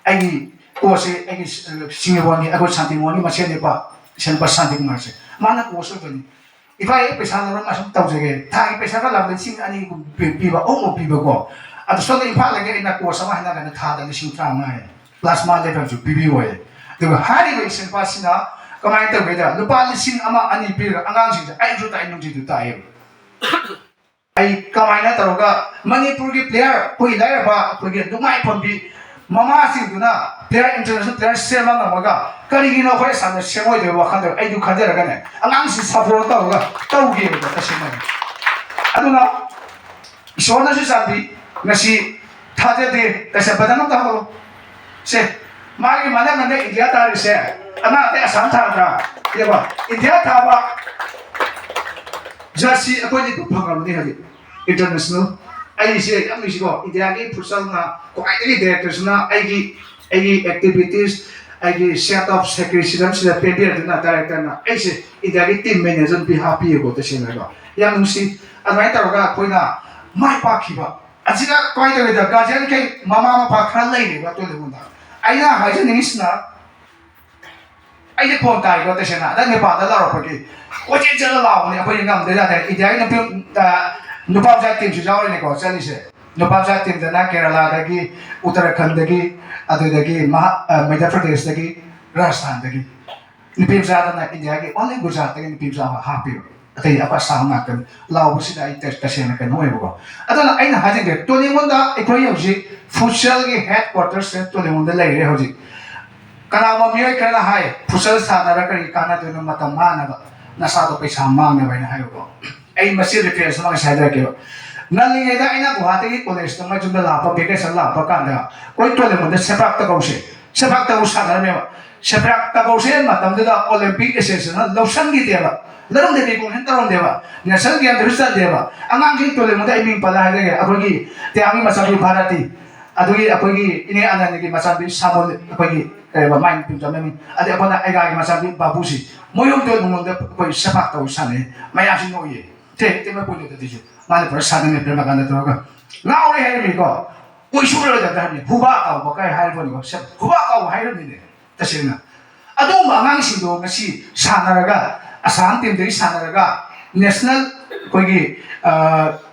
ꯑꯩꯒꯤ ꯀꯣꯆꯁꯦ ꯑꯩꯒꯤ, ꯑ, ꯁꯤꯡꯖꯃꯩꯒꯤ, ꯑꯩꯈꯣꯏ ꯁꯥꯟꯇꯤꯃꯣꯟꯒꯤ ꯃꯁꯦꯟꯅꯤꯄꯥ, ꯏꯆꯟꯅꯨꯄꯥ ꯁꯥꯟꯇꯤꯀꯨꯃꯥꯔꯁꯦ, ꯃꯥꯅ ꯀꯣꯆ ꯑꯣꯏꯕꯅꯤ꯫ ꯏꯄꯥ, ꯑꯩ ꯄꯩꯁꯥ ꯂꯧꯔꯒ ꯑꯁꯨꯝ ꯇꯧꯖꯒꯦ, ꯊꯥꯒꯤ ꯄꯩꯁꯥ ꯈꯔ ꯂꯥꯛꯄꯗ ꯂꯤꯁꯤꯡ ꯑꯅꯤꯒꯨꯝ ꯄꯤ-, ꯄꯤꯕ, ꯑꯍꯨꯝꯃꯨꯛ ꯄꯤꯕꯀꯣ꯫ ꯑꯗꯨ ꯁꯣꯝꯗ ꯏꯝꯐꯥꯜꯗꯒꯤ ꯑꯩꯅ ꯀꯣꯆ ꯑꯃ ꯍꯥꯏꯅꯔꯒꯅ ꯊꯥꯗ ꯂꯤꯁꯤꯡ ꯇꯔꯥꯃꯉꯥ ꯍꯥꯏꯌꯦ, ꯄ꯭ꯂꯥꯁꯃꯥ ꯂꯦꯚꯦꯜꯁꯨ ꯄꯤꯕꯤꯌꯨ ꯍꯥꯏꯌꯦ꯫ ꯑꯗꯨꯒ ꯍꯥꯏꯔꯤꯕ ꯏꯆꯟꯅꯨꯄꯥꯁꯤꯅ ꯀꯃꯥꯏꯅ ꯇꯧꯒꯦꯗ, ꯂꯨꯄꯥ ꯂꯤꯁꯤꯡ ꯑꯃ ꯑꯅꯤ ꯄꯤꯔꯒ ꯑꯉꯥꯡꯁꯤꯡꯁꯦ ꯑꯌꯨꯛꯁꯨ ꯇꯥꯛꯑꯦ, ꯅꯨꯡꯊꯤꯜꯁꯨ ꯇꯥꯛꯑꯦꯕ꯫ ꯑꯩ ꯀꯃꯥꯏꯅ ꯇꯧꯔꯒ ꯃꯅꯤꯄꯨꯔꯒꯤ ꯄ꯭ꯂꯦꯌꯔ, ꯑꯩꯈꯣꯏ ꯂꯥꯏꯔꯕ, ꯑꯩꯈꯣꯏꯒꯤ ꯅꯨꯡꯉꯥꯏ ꯐꯝꯕꯤ ꯃꯃꯥꯁꯤꯡꯗꯨꯅ ꯄ꯭ꯂꯦꯌꯔ, ꯏꯟꯇꯔꯅꯦꯁꯅꯦꯜ ꯄ꯭ꯂꯦꯌꯔ ꯁꯦꯝꯕ ꯉꯝꯃꯒ ꯀꯔꯤꯒꯤꯅꯣ ꯑꯩꯈꯣꯏ ꯑꯁꯥꯝꯗ ꯁꯦꯝꯃꯣꯏꯗꯣꯏꯕ ꯋꯥꯈꯜꯗ ꯑꯩꯗꯨ ꯈꯟꯖꯔꯒꯅꯦ, ꯑꯉꯥꯡꯁꯤ ꯁꯞꯄꯣꯔꯠ ꯇꯧꯔꯒ ꯇꯧꯒꯦꯕꯗ ꯇꯁꯦꯡꯅ꯫ ꯑꯗꯨꯅ ꯏꯁꯣꯔꯅꯁꯨ ꯆꯥꯟꯕꯤ, ꯉꯁꯤ ꯊꯥꯖꯗꯦ, ꯇꯁꯦꯡ ꯐꯖꯅ ꯑꯝꯇ ꯍꯧꯔꯣ꯫ ꯁꯦ, ꯃꯥꯒꯤ ꯃꯅꯥꯛ ꯅꯛꯅ ꯏꯟꯗꯤꯌꯥ ꯇꯥꯔꯤꯁꯦ, ꯑꯅꯥ ꯑꯇꯩ ꯑꯁꯥꯝ ꯊꯥꯗ꯭ꯔꯥ? ꯌꯦꯡꯉꯣ, ꯏꯟꯗꯤꯌꯥ ꯊꯥꯕ ꯖꯔꯁꯤ ꯑꯩꯈꯣꯏꯗꯤ ꯐꯪꯉꯕꯅꯤ ꯍꯧꯖꯤꯛ, ꯏꯟꯇꯔꯅꯦꯁꯅꯦꯜ꯫ ꯑꯩꯁꯦ ꯌꯥꯝ ꯅꯨꯡꯁꯤꯀꯣ, ꯏꯟꯗꯤꯌꯥꯒꯤ ꯐꯨꯠꯁꯜꯅ ꯈ꯭ꯋꯥꯏꯗꯒꯤ ꯗꯥꯏꯔꯦꯛꯇꯔꯁꯤꯅ ꯑꯩꯒꯤ, ꯑꯩꯒꯤ ꯑꯦꯛꯇꯤꯚꯤꯇꯤꯁ, ꯑꯩꯒꯤ ꯁꯦꯠ ꯑꯣꯐ ꯁꯦꯀ꯭ꯔꯤꯁꯤꯖꯝꯁꯤꯗ ꯄꯦꯟꯕꯤꯔꯗꯨꯅ ꯗꯥꯏꯔꯦꯛꯇꯔꯅ ꯑꯩꯁꯦ ꯏꯟꯗꯤꯌꯥꯒꯤ ꯇꯤꯝ ꯃꯦꯅꯦꯖꯔ ꯅꯨꯄꯤ ꯍꯥꯞꯄꯤꯌꯦꯀꯣ꯫ ꯇꯁꯦꯡꯅꯀꯣ, ꯌꯥꯝ ꯅꯨꯡꯁꯤ꯫ ꯑꯗꯨꯃꯥꯏꯅ ꯇꯧꯔꯒ ꯑꯩꯈꯣꯏꯅ ꯃꯥꯏ ꯄꯥꯛꯈꯤꯕ꯫ ꯑꯁꯤꯗ ꯀꯃꯥꯏꯅ ꯇꯧꯒꯦꯗ, ꯒꯥꯔꯖꯤꯌꯟꯈꯩ ꯃꯃꯥ ꯃꯄꯥ ꯈꯔ ꯂꯩꯔꯦꯕ ꯇꯣꯂꯤꯃꯨꯟꯗ꯫ ꯑꯩꯅ ꯍꯥꯏꯖꯅꯤꯡꯉꯤꯁꯤꯅ, ꯑꯩꯁꯦ ꯐꯣꯟ ꯇꯥꯏꯀꯣ ꯇꯁꯦꯡꯅ, ꯑꯗ ꯅꯦꯄꯥꯜꯗ ꯂꯥꯎꯔꯛꯄꯒꯤ ꯀꯣꯏꯆꯦꯟ ꯆꯦꯜꯂ ꯂꯥꯎꯕꯅꯦ꯫ ꯑꯩꯈꯣꯏꯗꯤ ꯉꯝꯗꯦ ꯌꯥꯗꯦ꯫ ꯏꯟꯗꯤꯌꯥꯒꯤ ꯅꯨꯄꯤ, ꯑ, ꯅꯨꯄꯥ ꯃꯆꯥ ꯇꯤꯝꯁꯨ ꯌꯥꯎꯔꯤꯅꯦꯀꯣ ꯆꯠꯂꯤꯁꯦ꯫ ꯅꯨꯄꯥ ꯃꯆꯥ ꯇꯤꯝꯗꯅ ꯀꯦꯔꯂꯥꯗꯒꯤ, ꯎꯠꯇꯔꯥꯈꯟꯗꯒꯤ, ꯑꯗꯨꯗꯒꯤ ꯃꯍꯥ-, ꯑ, ꯃꯙ꯭ꯌ ꯄ꯭ꯔꯗꯦꯁꯇꯒꯤ, ꯔꯥꯖꯁꯊꯥꯟꯗꯒꯤ꯫ ꯅꯨꯄꯤ ꯃꯆꯥꯗꯅ ꯏꯟꯗꯤꯌꯥꯒꯤ only ꯒꯨꯖꯔꯥꯠꯇꯒꯤ ꯅꯨꯄꯤ ꯃꯆꯥ ꯑꯃ ꯍꯥꯞꯄꯤꯕ꯫ ꯑꯇꯩ ꯑꯄꯥ ꯑꯁꯥꯝ ꯉꯥꯛꯇꯅꯤ꯫ ꯂꯥꯎꯕꯁꯤꯗ ꯑꯩ ꯇ-, ꯇꯁꯦꯡꯅ ꯀꯩꯅꯣ ꯑꯣꯏꯕꯀꯣ꯫ ꯑꯗꯨꯅ ꯑꯩꯅ ꯍꯥꯏꯖꯒꯦ, ꯇꯣꯂꯤꯃꯨꯟꯗ ꯑꯩꯈꯣꯏ ꯍꯧꯖꯤꯛ ꯐꯨꯠꯁꯜꯒꯤ ꯍꯦꯗ ꯀ꯭ꯋꯥꯇꯔꯁꯦ ꯇꯣꯂꯤꯃꯨꯟꯗ ꯂꯩꯔꯦ ꯍꯧꯖꯤꯛ꯫ ꯀꯅꯥꯒꯨꯝꯕ ꯃꯤꯑꯣꯏ ꯈꯔꯅ ꯍꯥꯏ, "ꯐꯨꯠꯁꯜ ꯁꯥꯟꯅꯔ ꯀꯔꯤ ꯀꯥꯟꯅꯗꯣꯏꯅꯣ? ꯃꯇꯝ ꯃꯥꯡꯅꯕ, ꯅꯁꯥꯗꯣ ꯄꯩꯁꯥ ꯃꯥꯡꯅꯕ" ꯍꯥꯏꯅ ꯍꯥꯏꯕꯀꯣ꯫ ꯑꯩ ꯃꯁꯤ ꯔꯤꯐꯔꯦꯟꯁ ꯑꯃ ꯉꯁꯥꯏ ꯍꯥꯏꯖꯔꯛꯀꯦꯕ꯫ ꯉꯜꯂꯤꯉꯩꯗ ꯑꯩꯅ ꯒꯨꯋꯥꯍꯥꯇꯤꯒꯤ ꯀꯣꯂꯦꯖꯇ ꯃꯣꯏ ꯌꯨꯝꯗ ꯂꯥꯛꯄ, ꯚꯦꯀꯦꯁꯟ ꯂꯥꯛꯄ ꯀꯥꯟꯗ ꯑꯩꯈꯣꯏ ꯇꯣꯂꯤꯃꯨꯟꯗ ꯁꯦꯄꯥꯛ ꯇꯀꯧꯁꯦ, ꯁꯦꯄꯥꯛ ꯇꯀꯧ ꯁꯥꯟꯅꯔꯝꯃꯦꯕ꯫ ꯁꯦꯄꯥꯛ ꯇꯀꯧꯁꯦ ꯃꯇꯝꯗꯨꯗ ꯑꯣꯂꯦꯝꯄꯤꯛ ꯑꯦꯁꯣꯁꯤꯌꯦꯁꯟꯅ ꯂꯧꯁꯟꯈꯤꯗꯦꯕ꯫ ꯅꯔꯝꯗꯦ ꯔꯤꯀꯣꯒꯅꯥꯏꯁ ꯇꯧꯔꯝꯗꯦꯕ꯫ ꯅꯦꯁꯅꯦꯜ ꯒꯦꯝꯗꯁꯨ ꯆꯟꯗꯦꯕ꯫ ꯑꯉꯥꯡꯁꯤꯡ ꯇꯣꯂꯦꯟ ꯃꯗ ꯑꯩ ꯃꯤꯡ ꯄꯜꯂ ꯍꯥꯏꯖꯒꯦ꯫ ꯑꯩꯈꯣꯏꯒꯤ ꯇꯦꯌꯥꯡꯒꯤ ꯃꯆꯥꯅꯨꯄꯤ ꯚꯥꯔꯇꯤ, ꯑꯗꯨꯒꯤ ꯑꯩꯈꯣꯏꯒꯤ ꯏꯅꯦ ꯑꯅꯟꯗꯒꯤ ꯃꯆꯥꯅꯨꯄꯤ ꯁꯥꯃꯣꯜ, ꯑꯩꯈꯣꯏꯒꯤ ꯀꯩꯕ, ꯃꯥꯏ ꯅꯨꯄꯤ ꯃꯆꯥ ꯃꯃꯤꯡ, ꯑꯗꯩ ꯑꯩꯈꯣꯏꯅ ꯑꯩꯒꯥꯒꯤ ꯃꯆꯥꯅꯨꯄꯤ ꯕꯥꯕꯨꯁꯤ, ꯃꯣꯏ ꯑꯍꯨꯝꯗꯣ ꯅꯉꯣꯟꯗ ꯑꯩꯈꯣꯏ ꯁꯦꯄꯥꯛ ꯇꯧ ꯁꯥꯟꯅꯩ꯫ ꯃꯌꯥꯝꯁꯤ ꯅꯣꯛꯏꯌꯦ꯫ ꯊꯦ, ꯊꯦ, ꯃꯣꯏ ꯄꯨꯟꯅ ꯇꯧꯗꯣꯏꯁꯦ꯫ ꯃꯥꯅ ꯄꯨꯔꯥ ꯁꯥꯟꯅꯉꯩ ꯄ꯭ꯔꯦꯃ ꯀꯥꯟꯗ ꯇꯧꯔꯒ ꯉꯥꯎꯔꯦ ꯍꯥꯏꯔꯝꯃꯤꯀꯣ꯫ ꯀꯣꯏ ꯁꯨꯔꯣꯏꯗꯕꯗ ꯍꯥꯏꯔꯝꯃꯤ꯫ ꯍꯨꯕꯥ ꯀꯥꯎꯕ ꯀꯥꯏ ꯍꯥꯏꯔꯕꯅꯤꯀꯣ꯫ ꯁꯦ, ꯍꯨꯕꯥ ꯀꯥꯎꯕ ꯍꯥꯏꯔꯝꯃꯤꯅꯦ꯫ ꯇꯁꯦꯡꯅ꯫ ꯑꯗꯨꯒꯨꯝꯕ ꯑꯉꯥꯡꯁꯤꯡꯗꯣ ꯉꯁꯤ ꯁꯥꯟꯅꯔꯒ, ꯑꯁꯥꯝ ꯇꯤꯝꯗꯒꯤ ꯁꯥꯟꯅꯔꯒ ꯅꯦꯁꯅꯦꯜ, ꯑꯩꯈꯣꯏꯒꯤ, ꯑ,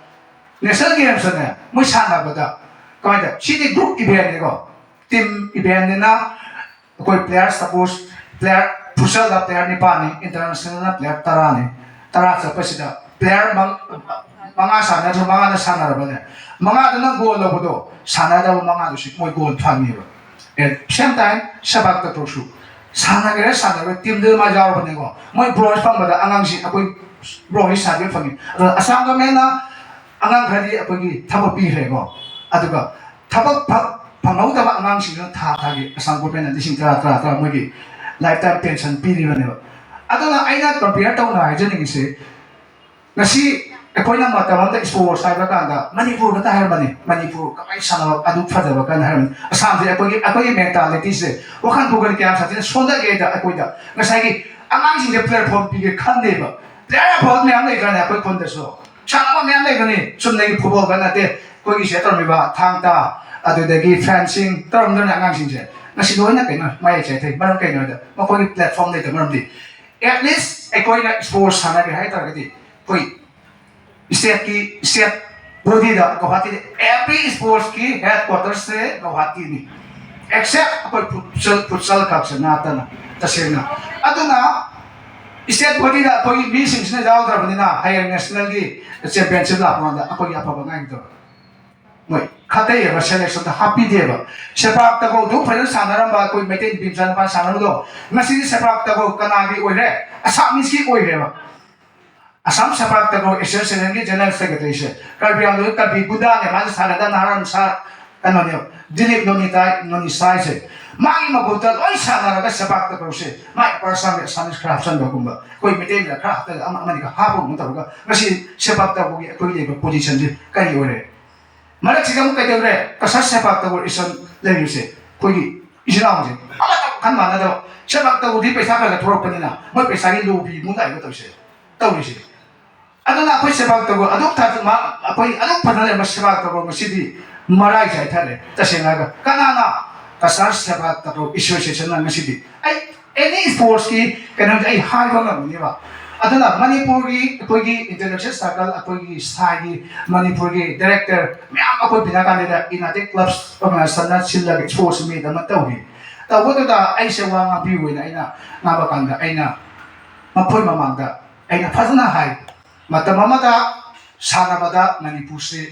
ꯅꯦꯁꯅꯦꯜ ꯒꯦꯝꯁꯇꯅꯦ, ꯃꯣꯏ ꯁꯥꯟꯅꯕꯗ ꯀꯃꯥꯏꯅ ꯇꯧ-, ꯁꯤꯗꯤ ꯒ꯭ꯔꯨꯞ ꯏꯚꯦꯟꯅꯤꯀꯣ, ꯇꯤꯝ ꯏꯚꯦꯟꯅꯤꯅ ꯑꯩꯈꯣꯏ ꯄ꯭ꯂꯦꯌꯔ, ꯁꯄꯣꯁ, ꯄ꯭ꯂꯦꯌꯔ, ꯐꯨꯠꯁꯜꯗ ꯄ꯭ꯂꯦꯌꯔ ꯅꯤꯄꯥꯟꯅꯤ, ꯏꯟꯇꯔꯅꯦꯁꯅꯦꯜꯅ ꯄ꯭ꯂꯦꯌꯔ ꯇꯔꯥꯅꯤ, ꯇꯔꯥ ꯆꯠꯄꯁꯤꯗ ꯄ꯭ꯂꯦꯌꯔ ꯃꯪ-, ꯃꯉꯥ ꯁꯥꯟꯅꯔꯁꯨ ꯃꯉꯥꯅ ꯁꯥꯟꯅꯔꯕꯅꯦ, ꯃꯉꯥꯗꯨꯅ ꯒꯣꯜ ꯂꯧꯕꯗꯣ, ꯁꯥꯟꯅꯗꯕ ꯃꯉꯥꯗꯨꯁꯨ ꯃꯣꯏ ꯒꯣꯜ ꯐꯪꯉꯦꯕ꯫ At same time, ꯁꯦꯄꯥꯛ ꯇꯀ꯭ꯔꯨꯁꯨ ꯁꯥꯟꯅꯒꯦꯔꯥ ꯁꯥꯟꯅꯔꯣꯏ, ꯇꯤꯝꯗꯨꯗ ꯃꯥ ꯌꯥꯎꯔꯕꯅꯦꯀꯣ꯫ ꯃꯣꯏ ꯕ꯭ꯔꯣꯟꯖ ꯐꯪꯕꯗ ꯑꯉꯥꯡꯁꯤ ꯑꯩꯈꯣꯏ ꯕ꯭ꯔꯣꯟꯖ ꯁꯥꯔꯇꯤꯐꯤꯀꯦꯠ ꯐꯪꯉꯤ꯫ ꯑꯗꯣ ꯑꯁꯥꯝ ꯒꯃꯦꯟꯅ ꯑꯉꯥꯡ ꯈꯔꯗꯤ ꯑꯩꯈꯣꯏꯒꯤ ꯊꯕꯛ ꯄꯤꯈ꯭ꯔꯦꯀꯣ꯫ ꯑꯗꯨꯒ ꯊꯕꯛ ꯐ-, ꯐꯪꯍꯧꯗꯕ ꯑꯉꯥꯡꯁꯤꯡꯗꯨꯅ ꯊꯥ ꯊꯥꯒꯤ ꯑꯁꯥꯝ ꯒꯣꯔꯃꯦꯟꯅ ꯂꯤꯁꯤꯡ ꯇꯔꯥ, ꯇꯔꯥ, ꯇꯔꯥ ꯃꯣꯏꯒꯤ ꯂꯥꯏꯐ ꯇꯥꯏꯝ ꯄꯦꯟꯁꯟ ꯄꯤꯔꯤꯕꯅꯦꯕ꯫ ꯑꯗꯨꯅ ꯑꯩꯅ ꯀꯝꯄꯤꯌꯔ ꯇꯧꯅ ꯍꯥꯏꯖꯅꯤꯡꯉꯤꯁꯦ, ꯉꯁꯤ ꯑꯩꯈꯣꯏꯅ ꯃꯇꯝ ꯑꯃꯗ ꯏꯁꯄꯣꯔꯠꯁ ꯍꯥꯏꯕ ꯀꯥꯟꯗ ꯃꯅꯤꯄꯨꯔ ꯈꯛꯇ ꯍꯥꯏꯔꯝꯕꯅꯤ, ꯃꯅꯤꯄꯨꯔ ꯀꯃꯥꯏꯅ ꯁꯥꯟꯅꯕ ꯑꯗꯨ ꯐꯖꯕ ꯀꯥꯏꯅ ꯍꯥꯏꯔꯝꯕꯅꯤ꯫ ꯑꯁꯥꯝꯁꯦ ꯑꯩꯈꯣꯏꯒꯤ, ꯑꯩꯈꯣꯏꯒꯤ ꯃꯦꯟꯇꯥꯂꯤꯇꯤꯁꯦ, ꯋꯥꯈꯜ ꯄꯨꯛꯅꯤꯡ ꯀꯌꯥꯝ ꯁꯥꯊꯤꯅ ꯁꯣꯟꯊꯒꯦꯗ ꯑꯩꯈꯣꯏꯗ ꯉꯁꯥꯏꯒꯤ ꯑꯉꯥꯡꯁꯤꯡꯁꯦ ꯄ꯭ꯂꯦꯠꯐꯣꯝ ꯄꯤꯒꯦ ꯈꯟꯗꯦꯕ꯫ ꯄ꯭ꯂꯦꯌꯔ ꯑꯐꯕ ꯃꯌꯥꯝ ꯂꯩꯈ꯭ꯔꯅꯤ ꯑꯩꯈꯣꯏ ꯈꯨꯟꯗꯁꯨ, ꯁꯥꯟꯅꯕ ꯃꯌꯥꯝ ꯂꯩꯕꯅꯤ꯫ ꯆꯨꯝꯅꯒꯤ ꯐꯨꯠꯕꯣꯜ ꯈꯛ ꯅꯠꯇꯦ, ꯑꯩꯈꯣꯏꯒꯤ ꯁꯤꯗ ꯇꯧꯔꯝꯃꯤꯕ ꯊꯥꯡ ꯇꯥ, ꯑꯗꯨꯗꯒꯤ ꯐꯦꯟꯁꯤꯡ ꯇꯧꯔꯝꯗꯣꯏꯅꯦ ꯑꯉꯥꯡꯁꯤꯡꯁꯦ꯫ ꯉꯁꯤ ꯂꯣꯏꯅ ꯀꯩꯅꯣ ꯃꯌꯥꯏ ꯆꯥꯏꯊꯩ꯫ ꯃꯔꯝ ꯀꯩꯅꯣ ꯍꯥꯏꯗ ꯃꯈꯣꯏꯒꯤ ꯄ꯭ꯂꯦꯠꯐꯣꯝ ꯂꯩꯇꯕ ꯃꯔꯝꯗꯤ, at least ꯑꯩꯈꯣꯏꯅ ꯏꯁꯄꯣꯔꯠꯁ ꯁꯥꯟꯅꯒꯦ ꯍꯥꯏ ꯇꯥꯔꯒꯗꯤ ꯑꯩꯈꯣꯏ ꯁ꯭ꯇꯦꯠꯀꯤ, ꯁ꯭ꯇꯦꯠ ꯕꯣꯗꯤꯗ ꯒꯧꯍꯥꯇꯤꯗ every ꯏꯁꯄꯣꯔꯠꯁꯀꯤ ꯍꯦꯗ ꯀ꯭ꯋꯥꯇꯔꯁꯦ ꯒꯧꯍꯥꯇꯤꯅꯤ꯫ Except ꯑꯩꯈꯣꯏ ꯐꯨꯠꯁꯜ, ꯐꯨꯠꯁꯜ ꯈꯛꯁꯦ ꯅꯠꯇꯅ, ꯇꯁꯦꯡꯅ꯫ ꯑꯗꯨꯅ ꯁ꯭ꯇꯦꯠ ꯕꯣꯗꯤꯗ ꯑꯩꯈꯣꯏꯒꯤ ꯃꯤꯁꯤꯡꯁꯤꯅ ꯌꯥꯎꯗ꯭ꯔꯕꯅꯤꯅ ꯍꯌꯦꯡ ꯅꯦꯁꯅꯦꯜꯒꯤ ꯆꯦꯝꯄꯤꯌꯟꯁꯤꯞ ꯂꯥꯛꯄ ꯀꯥꯟꯗ ꯑꯩꯈꯣꯏꯒꯤ ꯑꯐꯕ ꯉꯥꯏꯒꯗꯕ꯫ ꯃꯣꯏ ꯈꯠꯇꯩꯑꯕ, ꯁꯦꯂꯦꯛꯁꯟꯗ ꯍꯥꯞꯄꯤꯗꯦꯕ꯫ ꯁꯦꯄꯥꯛ ꯇꯀꯧꯗꯨ ꯐꯖꯅ ꯁꯥꯟꯅꯔꯝꯕ ꯑꯩꯈꯣꯏ ꯃꯩꯇꯩ ꯅꯨꯄꯤ ꯃꯆꯥ ꯅꯨꯄꯥ ꯁꯥꯟꯅꯕꯗꯣ ꯉꯁꯤꯗꯤ ꯁꯦꯄꯥꯛ ꯇꯀꯧ ꯀꯅꯥꯒꯤ ꯑꯣꯏꯔꯦ? ꯑꯁꯥꯃꯤꯁꯀꯤ ꯑꯣꯏꯔꯦꯕ꯫ ꯑꯁꯥꯝ ꯁꯦꯄꯥꯛ ꯇꯀꯧ ꯑꯦꯁꯣꯁꯤꯌꯦꯁꯟꯒꯤ ꯖꯦꯅꯔꯦꯜ ꯁꯦꯀ꯭ꯔꯦꯇꯔꯤꯁꯦ ꯀꯥꯔꯕꯤ ꯑꯪꯒꯣꯜ ꯀꯕꯤ ꯒꯨꯟꯗꯥꯅꯦ, ꯃꯥꯁꯦ ꯁꯥꯒꯗ ꯅꯍꯥꯔꯥꯝ ꯁꯥ ꯀꯩꯅꯣꯅꯦ, ꯗꯤꯂꯤꯞ ꯅꯣꯅꯤꯇꯥꯏ, ꯅꯣꯅꯤꯁꯥꯏꯁꯦ꯫ ꯃꯥꯒꯤ ꯃꯈꯨꯠꯇ ꯂꯣꯏ ꯁꯥꯟꯅꯔꯒ ꯁꯦꯄꯥꯛ ꯇꯀ꯭ꯔꯧꯁꯦ ꯃꯥꯏ ꯑꯄꯔ ꯑꯁꯥꯝꯒꯤ ꯑꯁꯥꯃꯤꯁ ꯈꯔ ꯍꯥꯞꯆꯟꯕꯒꯨꯝꯕ, ꯑꯩꯈꯣꯏ ꯃꯩꯇꯩ ꯃꯆꯥ ꯈꯔ ꯍꯥꯞꯆꯜꯂꯒ ꯑꯃ ꯑꯃꯅꯤꯒ ꯍꯥꯞꯄꯒꯨꯝꯕ ꯇꯧꯔꯒ ꯉꯁꯤ ꯁꯦꯄꯥꯛ ꯇꯀ꯭ꯔꯧꯒꯤ ꯑꯩꯈꯣꯏ ꯂꯩꯕ ꯄꯣꯖꯤꯁꯟꯁꯦ ꯀꯔꯤ ꯑꯣꯏꯔꯦ? ꯃꯔꯛꯁꯤꯗ ꯑꯃꯨꯛ ꯀꯩꯗꯧꯔꯦ? ꯀꯁꯥꯔ ꯁꯦꯄꯥꯛ ꯇꯀ꯭ꯔꯧ ꯑꯦꯁꯣꯁꯤꯌꯦꯁꯟ ꯂꯩꯔꯤꯁꯦ ꯑꯩꯈꯣꯏꯒꯤ ꯏꯆꯤꯜ ꯏꯅꯥꯎꯁꯦ ꯑꯃꯠꯇ ꯋꯥꯈꯜ ꯃꯥꯟꯅꯗꯕ, ꯁꯦꯄꯥꯛ ꯇꯀ꯭ꯔꯧꯗꯤ ꯄꯩꯁꯥ ꯈꯔ ꯈꯔ ꯊꯣꯛꯂꯛꯄꯅꯤꯅ ꯃꯣꯏ ꯄꯩꯁꯥꯒꯤ ꯂꯣꯕꯤ ꯃꯨꯛ ꯂꯥꯛꯏꯕ ꯇꯧꯔꯤꯁꯦ, ꯇꯧꯔꯤꯁꯦ꯫ ꯑꯗꯨꯅ ꯑꯩꯈꯣꯏ ꯁꯦꯄꯥꯛ ꯇꯀ꯭ꯔꯧ ꯑꯗꯨꯛ ꯊꯥ-, ꯃꯥ-, ꯑꯩꯈꯣꯏ ꯑꯗꯨꯛ ꯐꯖꯅ ꯂꯩꯔꯝꯕ ꯁꯦꯄꯥꯛ ꯇꯀ꯭ꯔꯧ ꯉꯁꯤꯗꯤ ꯃꯔꯥꯏ ꯆꯥꯏꯊꯔꯦ꯫ ꯇꯁꯦꯡꯅ ꯍꯥꯏꯔꯒ ꯀꯅꯥꯅ ꯀꯁꯥꯔ ꯁꯦꯄꯥꯛ ꯇꯀ꯭ꯔꯧ ꯑꯦꯁꯣꯁꯤꯌꯦꯁꯟꯅ ꯉꯁꯤꯗꯤ ꯑꯩ ꯑꯦꯅꯤ ꯁ꯭ꯄꯣꯔꯠꯁꯀꯤ ꯀꯩꯅꯣꯁꯦ ꯑꯩ ꯍꯥꯏꯕ ꯉꯝꯒꯅꯦꯕ꯫ ꯑꯗꯨꯅ ꯃꯅꯤꯄꯨꯔꯒꯤ ꯑꯩꯈꯣꯏꯒꯤ ꯏꯟꯇꯦꯂꯦꯛꯆꯨꯋꯦꯜ ꯁꯔꯀꯜ, ꯑꯩꯈꯣꯏꯒꯤ ꯁꯥꯏꯒꯤ ꯃꯅꯤꯄꯨꯔꯒꯤ ꯗꯥꯏꯔꯦꯛꯇꯔ ꯃꯌꯥꯝ ꯑꯩꯈꯣꯏ ꯕꯤꯅꯥꯀꯥꯟꯇꯗ ꯏꯅꯥꯇꯦꯛ ꯀ꯭ꯂꯕꯁ ꯑꯣꯔꯒꯅꯥꯏꯖꯦꯁꯟꯅ ꯁꯤꯜꯂꯒ ꯁ꯭ꯄꯣꯔꯠꯁ ꯃꯤꯠ ꯑꯃ ꯇꯧꯈꯤ꯫ ꯇꯧꯕꯗꯨꯗ ꯑꯩꯁꯦ ꯋꯥ ꯉꯥꯡꯕꯤꯌꯨ ꯍꯥꯏꯅ ꯑꯩꯅ ꯉꯥꯡꯕ ꯀꯥꯟꯗ ꯑꯩꯅ ꯃꯈꯣꯏ ꯃꯃꯥꯡꯗ ꯑꯩꯅ ꯐꯖꯅ ꯍꯥꯏ, ꯃꯇꯝ ꯑꯃꯗ ꯁꯥꯟꯅꯕꯗ ꯃꯅꯤꯄꯨꯔꯁꯤ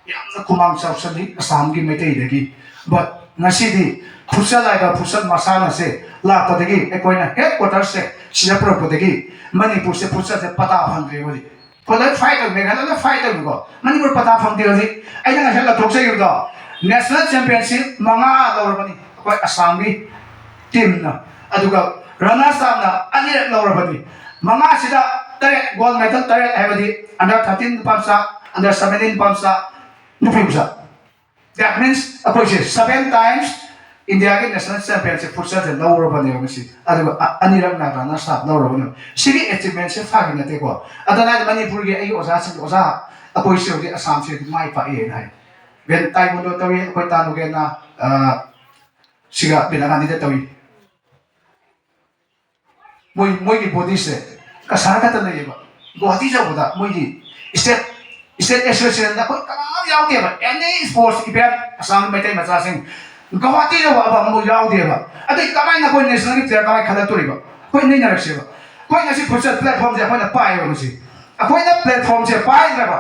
ꯌꯥꯝꯅ ꯈꯨꯃꯥꯡ ꯆꯥꯎꯁꯜꯂꯤ ꯑꯁꯥꯝꯒꯤ ꯃꯩꯇꯩꯗꯒꯤ꯫ But ꯉꯁꯤꯗꯤ ꯐꯨꯠꯁꯜ ꯍꯥꯏꯕ ꯐꯨꯠꯁꯜ ꯃꯁꯥꯟꯅꯁꯦ ꯂꯥꯛꯄꯗꯒꯤ, ꯑꯩꯈꯣꯏꯅ ꯍꯦꯗ ꯀ꯭ꯋꯥꯇꯔꯁꯦ ꯁꯤꯗ ꯄꯨꯔꯛꯄꯗꯒꯤ ꯃꯅꯤꯄꯨꯔꯁꯦ ꯐꯨꯠꯁꯜꯁꯦ ꯄꯇꯥ ꯐꯪꯗ꯭ꯔꯦ ꯍꯧꯖꯤꯛ꯫ ꯑꯩꯈꯣꯏ ꯂꯣꯏ ꯐꯥꯏꯠ ꯇꯧ, ꯃꯦꯘꯥꯂꯌꯥꯗ ꯐꯥꯏꯠ ꯇꯧꯅꯤꯀꯣ, ꯃꯅꯤꯄꯨꯔ ꯄꯇꯥ ꯐꯪꯗꯦ ꯍꯧꯖꯤꯛ꯫ ꯑꯩꯅ ꯉꯁꯥꯏ ꯂꯧꯊꯣꯛꯆꯈꯤꯕꯗꯣ, ꯅꯦꯁꯅꯦꯜ ꯆꯦꯝꯄꯤꯌꯟꯁꯤꯞ ꯃꯉꯥ ꯂꯧꯔꯕꯅꯤ ꯑꯩꯈꯣꯏ ꯑꯁꯥꯝꯒꯤ ꯇꯤꯝꯅ, ꯑꯗꯨꯒ ꯔꯅꯔꯁ ꯑꯞꯅ ꯑꯅꯤꯔꯛ ꯂꯧꯔꯕꯅꯤ꯫ ꯃꯉꯥꯁꯤꯗ ꯇꯔꯦꯠ, ꯒꯣꯜ ꯃꯦꯗꯜ ꯇꯔꯦꯠ ꯍꯥꯏꯕꯗꯤ under thirteen ꯅꯨꯄꯥ ꯃꯆꯥ, under seventeen ꯅꯨꯄꯥ ꯃꯆꯥ, ꯅꯨꯄꯤ ꯃꯆꯥ꯫ That means ꯑꯩꯈꯣꯏꯁꯦ seven times ꯏꯟꯗꯤꯌꯥꯒꯤ ꯅꯦꯁꯅꯦꯜ ꯆꯦꯝꯄꯤꯌꯟꯁꯤꯞ ꯐꯨꯠꯁꯜꯁꯦ ꯂꯧꯔꯕꯅꯦꯕ ꯉꯁꯤ꯫ ꯑꯗꯨꯒ ꯑ-, ꯑꯅꯤꯔꯛꯅ ꯔꯅꯔꯁ ꯑꯞ ꯂꯧꯔꯕꯅꯦꯕ꯫ ꯁꯤꯒꯤ ꯑꯦꯆꯤꯞꯃꯦꯟꯁꯦ ꯐꯥꯒꯤ ꯅꯠꯇꯦꯀꯣ꯫ ꯑꯗꯨꯅ ꯍꯥꯏꯗꯤ ꯃꯅꯤꯄꯨꯔꯒꯤ ꯑꯩꯒꯤ ꯑꯣꯖꯥꯁꯤꯡ, ꯑꯣꯖꯥ, ꯑꯩꯈꯣꯏꯁꯦ ꯍꯧꯖꯤꯛ ꯑꯁꯥꯝꯁꯦ ꯍꯧꯖꯤꯛ ꯃꯥꯏ ꯄꯥꯛꯑꯦꯅ ꯍꯥꯏ꯫ ꯕꯦꯟ ꯇꯥꯏꯀꯣꯟꯗꯣ ꯇꯧꯏ, ꯑꯩꯈꯣꯏ ꯇꯥꯅꯨꯒꯦꯅ, ꯑ, ꯁꯤꯒ ꯕꯤꯅꯥꯀꯥꯟꯇꯤꯗ ꯇꯧꯏ꯫ ꯃꯣꯏ, ꯃꯣꯏꯒꯤ ꯕꯣꯗꯤꯁꯦ ꯀꯁꯥꯔ ꯈꯛꯇ ꯂꯩꯌꯦꯕ꯫ ꯒꯨꯋꯥꯍꯥꯇꯤ ꯌꯧꯕꯗ ꯃꯣꯏꯒꯤ ꯁ꯭ꯇꯦꯠ, ꯁ꯭ꯇꯦꯠ ꯑꯦꯁꯣꯁꯤꯌꯦꯁꯟꯗ ꯑꯩꯈꯣꯏ ꯀꯅꯥꯝ ꯌꯥꯎꯗꯦꯕ꯫ ꯑꯦꯅꯤ ꯁ꯭ꯄꯣꯔꯠꯁ ꯏꯚꯦꯟꯠ ꯑꯁꯥꯝꯒꯤ ꯃꯩꯇꯩ ꯃꯆꯥꯁꯤꯡ ꯒꯨꯋꯥꯍꯥꯇꯤ ꯌꯧꯕ ꯑꯃꯨꯛ ꯌꯥꯎꯗꯦꯕ꯫ ꯑꯗꯩ ꯀꯃꯥꯏꯅ ꯑꯩꯈꯣꯏ ꯅꯦꯁꯅꯦꯜꯒꯤ ꯄ꯭ꯂꯦꯌꯔ ꯀꯃꯥꯏꯅ ꯈꯜꯂꯛꯇꯣꯔꯤꯕ? ꯑꯩꯈꯣꯏ ꯅꯩꯅꯔꯛꯁꯦꯕ꯫ ꯑꯩꯈꯣꯏ ꯉꯁꯤ ꯐꯨꯠꯁꯜ ꯄ꯭ꯂꯦꯠꯐꯣꯝꯁꯦ ꯑꯩꯈꯣꯏꯅ ꯄꯥꯏꯌꯦꯕ ꯉꯁꯤ꯫ ꯑꯩꯈꯣꯏꯅ ꯄ꯭ꯂꯦꯠꯐꯣꯝꯁꯦ ꯄꯥꯏꯗ꯭ꯔꯕ,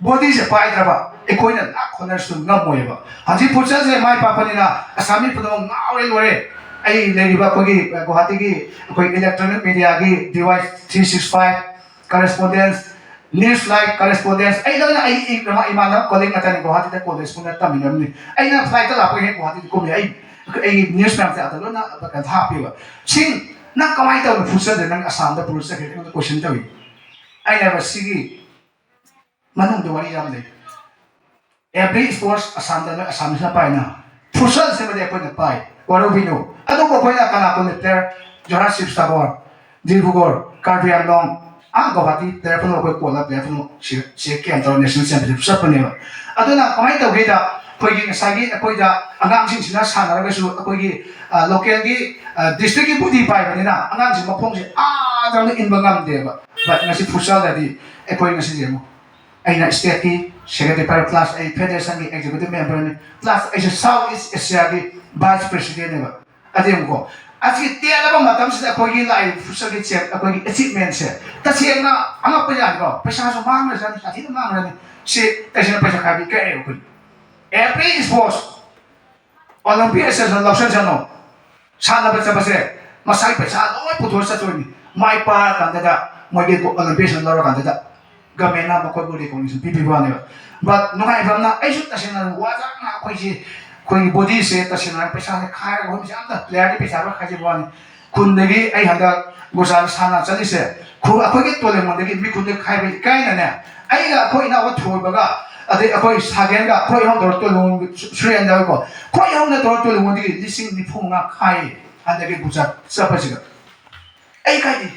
ꯕꯣꯗꯤꯁꯦ ꯄꯥꯏꯗ꯭ꯔꯕ ꯑꯩꯈꯣꯏꯅ ꯂꯥꯛ ꯍꯣꯠꯅꯔꯁꯨ ꯉꯝꯃꯣꯏꯕ꯫ ꯍꯧꯖꯤꯛ ꯐꯨꯠꯁꯜꯁꯦ ꯃꯥꯏ ꯄꯥꯛꯄꯅꯤꯅ ꯑꯁꯥꯝ ꯃꯤ ꯄꯨꯝꯅꯃꯛ ꯉꯥꯎꯔꯦ ꯂꯣꯏꯔꯦ꯫ ꯑꯩ ꯂꯩꯔꯤꯕ ꯑꯩꯈꯣꯏꯒꯤ ꯒꯨꯋꯥꯍꯥꯇꯤꯒꯤ ꯑꯩꯈꯣꯏ ꯏꯂꯦꯛꯇ꯭ꯔꯣꯅꯤꯛ ꯃꯦꯗꯤꯌꯥꯒꯤ D Y three six five, correspondent, news live correspondent, ꯑꯩ ꯂꯣꯏꯅ ꯑꯩ ꯏ-, ꯏꯃꯥꯟꯅꯕ ꯀꯣꯂꯤꯛ ꯉꯥꯛꯇꯅꯤ ꯒꯨꯋꯥꯍꯥꯇꯤꯗ ꯀꯣꯂꯦꯖ ꯄꯨꯟꯅ ꯇꯝꯃꯤꯟꯅꯕꯅꯤ꯫ ꯑꯩꯅ ꯐ꯭ꯂꯥꯏꯠꯇ ꯂꯥꯛꯄꯒꯤ ꯍꯦꯛ ꯒꯨꯋꯥꯍꯥꯇꯤꯗ ꯀꯨꯝꯃꯤ꯫ ꯑꯩ ꯑꯩꯒꯤ ꯅ꯭ꯌꯨꯁ ꯃꯌꯥꯝꯁꯦ ꯑꯗ ꯂꯣꯏꯅ ꯀꯩꯅꯣ ꯍꯥꯞꯄꯤꯕ꯫ ꯁꯤ ꯅꯪ ꯀꯃꯥꯏꯅ ꯇꯧꯅ ꯐꯨꯠꯁꯜꯁꯦ ꯅꯪ ꯑꯁꯥꯝꯗ ꯄꯨꯔ ꯆꯠꯈ꯭ꯔꯦ? ꯑꯩꯉꯣꯟꯗ ꯀꯣꯏꯁꯟ ꯇꯧꯏ꯫ ꯑꯩꯅ ꯍꯥꯏꯕ ꯁꯤꯒꯤ ꯃꯅꯨꯡꯗ ꯋꯥꯔꯤ ꯌꯥꯝ ꯂꯩ꯫ ꯑꯦꯚ꯭ꯔꯤ ꯁ꯭ꯄꯣꯔꯠꯁ ꯑꯁꯥꯝꯗ ꯅꯣꯏ ꯑꯁꯥꯝꯁꯤꯅ ꯄꯥꯏꯅ ꯐꯨꯠꯁꯜ ꯁꯦꯝꯕꯗꯤ ꯑꯩꯈꯣꯏꯅ ꯄꯥꯏ꯫ ꯋꯥꯔꯧꯕꯤꯅꯨ꯫ ꯑꯗꯨꯕꯨ ꯑꯩꯈꯣꯏꯅ ꯀꯅꯥꯒꯨꯝꯕ ꯄ꯭ꯂꯦꯌꯔ ꯖꯣꯔꯍꯥꯠ ꯁꯤꯕꯁꯥꯒꯔ, ꯗꯤꯕ꯭ꯔꯨꯒꯔ, ꯀꯥꯔꯕꯤ ꯑꯪꯂꯣꯡ, ꯑꯥ ꯒꯧꯍꯥꯇꯤ ꯄ꯭ꯂꯦꯌꯔ ꯄꯨꯝꯅꯃꯛ ꯑꯩꯈꯣꯏ ꯀꯣꯜꯂ ꯄ꯭ꯂꯦꯌꯔ ꯄꯨꯝꯅꯃꯛ ꯁꯤ ꯁꯤ ꯀꯦꯝ ꯇꯧꯔ ꯅꯦꯁꯅꯦꯜ ꯆꯦꯝꯄꯤꯌꯟꯁꯤꯞ ꯆꯠꯄꯅꯦꯕ꯫ ꯑꯗꯨꯅ ꯀꯃꯥꯏꯅ ꯇꯧꯒꯦꯗ ꯑꯩꯈꯣꯏꯒꯤ ꯉꯁꯥꯏꯒꯤ ꯑꯩꯈꯣꯏꯗ ꯑꯉꯥꯡꯁꯤꯡꯁꯤꯅ ꯁꯥꯟꯅꯔꯒꯁꯨ ꯑꯩꯈꯣꯏꯒꯤ ꯂꯣꯀꯦꯜꯒꯤ ꯗꯤꯁꯇ꯭ꯔꯤꯛꯀꯤ ꯕꯣꯗꯤ ꯄꯥꯏꯕꯅꯤꯅ ꯑꯉꯥꯡꯁꯤ ꯃꯈꯣꯡꯁꯦ ꯑꯥꯗ ꯏꯟꯕ ꯉꯝꯗꯦꯕ꯫ ꯕꯠ ꯉꯁꯤ ꯐꯨꯠꯁꯜꯗꯗꯤ ꯑꯩꯈꯣꯏ ꯉꯁꯤ ꯌꯦꯡꯉꯨ, ꯑꯩꯅ ꯁ꯭ꯇꯦꯠꯀꯤ ꯁꯦꯀ꯭ꯔꯦꯇꯔꯤ ꯄ꯭ꯂꯁ ꯑꯩ ꯐꯦꯗꯔꯦꯁꯟꯒꯤ ꯑꯦꯛꯖꯤꯀ꯭ꯌꯨꯇꯤꯚ ꯃꯦꯝꯕꯔꯅꯤ, ꯄ꯭ꯂꯁ ꯑꯩꯁꯦ ꯁꯥꯎꯠ ꯏꯁ ꯑꯦꯁꯤꯌꯥꯒꯤ ꯚꯥꯏꯁ ꯄ꯭ꯔꯦꯁꯤꯗꯦꯟꯅꯦꯕ꯫ ꯑꯗꯨ ꯌꯦꯡꯉꯨꯀꯣ, ꯑꯁꯤ ꯇꯦꯜꯂꯕ ꯃꯇꯝꯁꯤꯗ ꯑꯩꯈꯣꯏꯒꯤ ꯂꯥꯛꯏꯕ ꯐꯨꯠꯁꯜꯒꯤ ꯆꯦꯝ ꯑꯩꯈꯣꯏꯒꯤ ꯑꯦꯆꯤꯞꯃꯦꯟꯁꯦ ꯇꯁꯦꯡꯅ ꯑꯉꯛꯄ ꯌꯥꯅꯤꯀꯣ꯫ ꯄꯩꯁꯥꯁꯨ ꯃꯥꯡꯈ꯭ꯔꯖꯥꯠꯅꯤ, ꯁꯥꯊꯤꯅ ꯃꯥꯡꯈ꯭ꯔꯅꯤ꯫ ꯁꯤ ꯇꯁꯦꯡꯅ ꯄꯩꯁꯥ ꯈꯥꯏꯕꯤ ꯀꯛꯑꯦ ꯑꯩꯈꯣꯏ ꯑꯦꯚ꯭ꯔꯤ ꯁ꯭ꯄꯣꯔꯠꯁ ꯑꯣꯂꯦꯝꯄꯤꯛ ꯑꯦꯁꯣꯁꯤꯌꯦꯁꯟ ꯂꯧꯁꯤꯟꯁꯅꯨ꯫ ꯁꯥꯟꯅꯕ ꯆꯠꯄꯁꯦ ꯃꯁꯥꯒꯤ ꯄꯩꯁꯥ ꯂꯣꯏ ꯄꯨꯊꯣꯛꯑ ꯆꯠꯇꯣꯏꯅꯤ꯫ ꯃꯥꯏ ꯄꯥꯛꯑꯀꯥꯟꯗꯗ ꯃꯣꯏꯒꯤ ꯑꯣꯂꯦꯝꯄꯤꯛ ꯑꯦꯁꯣꯁꯤꯌꯦꯁꯟ ꯂꯧꯔꯀꯥꯟꯗꯗ ꯒꯃꯦꯟꯅ ꯃꯈꯣꯏꯕꯨ ꯔꯤꯀꯣꯒꯅꯤꯁꯟ ꯄꯤꯕꯤꯕ ꯋꯥꯅꯦꯕ꯫ ꯕꯠ ꯅꯨꯡꯉꯥꯏꯕ ꯑꯃꯅ ꯑꯩꯁꯨ ꯇꯁꯦꯡꯅ ꯋꯥꯖꯅ ꯑꯩꯈꯣꯏꯁꯤ ꯑꯩꯈꯣꯏꯒꯤ ꯕꯣꯗꯤꯁꯦ ꯇꯁꯦꯡꯅ ꯄꯩꯁꯥꯁꯦ ꯈꯥꯏꯔꯒ ꯑꯩꯈꯣꯏ ꯃꯁꯦ ꯑꯝꯇ ꯄ꯭ꯂꯦꯌꯔꯗꯤ ꯄꯩꯁꯥ ꯈꯔ ꯈꯥꯏꯖꯕ ꯋꯥꯅꯤ꯫ ꯈꯨꯟꯗꯒꯤ ꯑꯩ ꯍꯟꯗꯛ ꯒꯨꯖꯔꯥꯠ ꯁꯥꯟꯅ ꯆꯠꯂꯤꯁꯦ ꯈꯨ-, ꯑꯩꯈꯣꯏꯒꯤ ꯇꯣꯂꯦꯃꯣꯟꯗꯒꯤ ꯃꯤ ꯈꯨꯟꯗ ꯈꯥꯏꯕ ꯏꯀꯥꯏꯅꯅꯦ, ꯑꯩꯒ ꯑꯩꯈꯣꯏ ꯏꯅꯥꯎ ꯊꯣꯏꯕꯒ ꯑꯗꯩ ꯑꯩꯈꯣꯏ ꯁꯥꯒꯦꯟꯒ ꯑꯩꯈꯣꯏ ꯑꯍꯨꯝ ꯇꯧꯔ ꯇꯣꯂꯦꯃꯣꯟ ꯁꯨꯔꯦꯟꯗ꯭ꯔꯒꯀꯣ ꯑꯩꯈꯣꯏ ꯑꯍꯨꯝꯅ ꯇꯧꯔ ꯇꯣꯂꯦꯃꯣꯟꯗꯒꯤ ꯂꯤꯁꯤꯡ ꯅꯤꯐꯨ ꯃꯉꯥ ꯈꯥꯏꯌꯦ ꯍꯟꯗꯛꯀꯤ ꯒꯨꯖꯔꯥꯠ ꯆꯠꯄꯁꯤꯗ꯫ ꯑꯩ ꯀꯥꯏꯗꯤ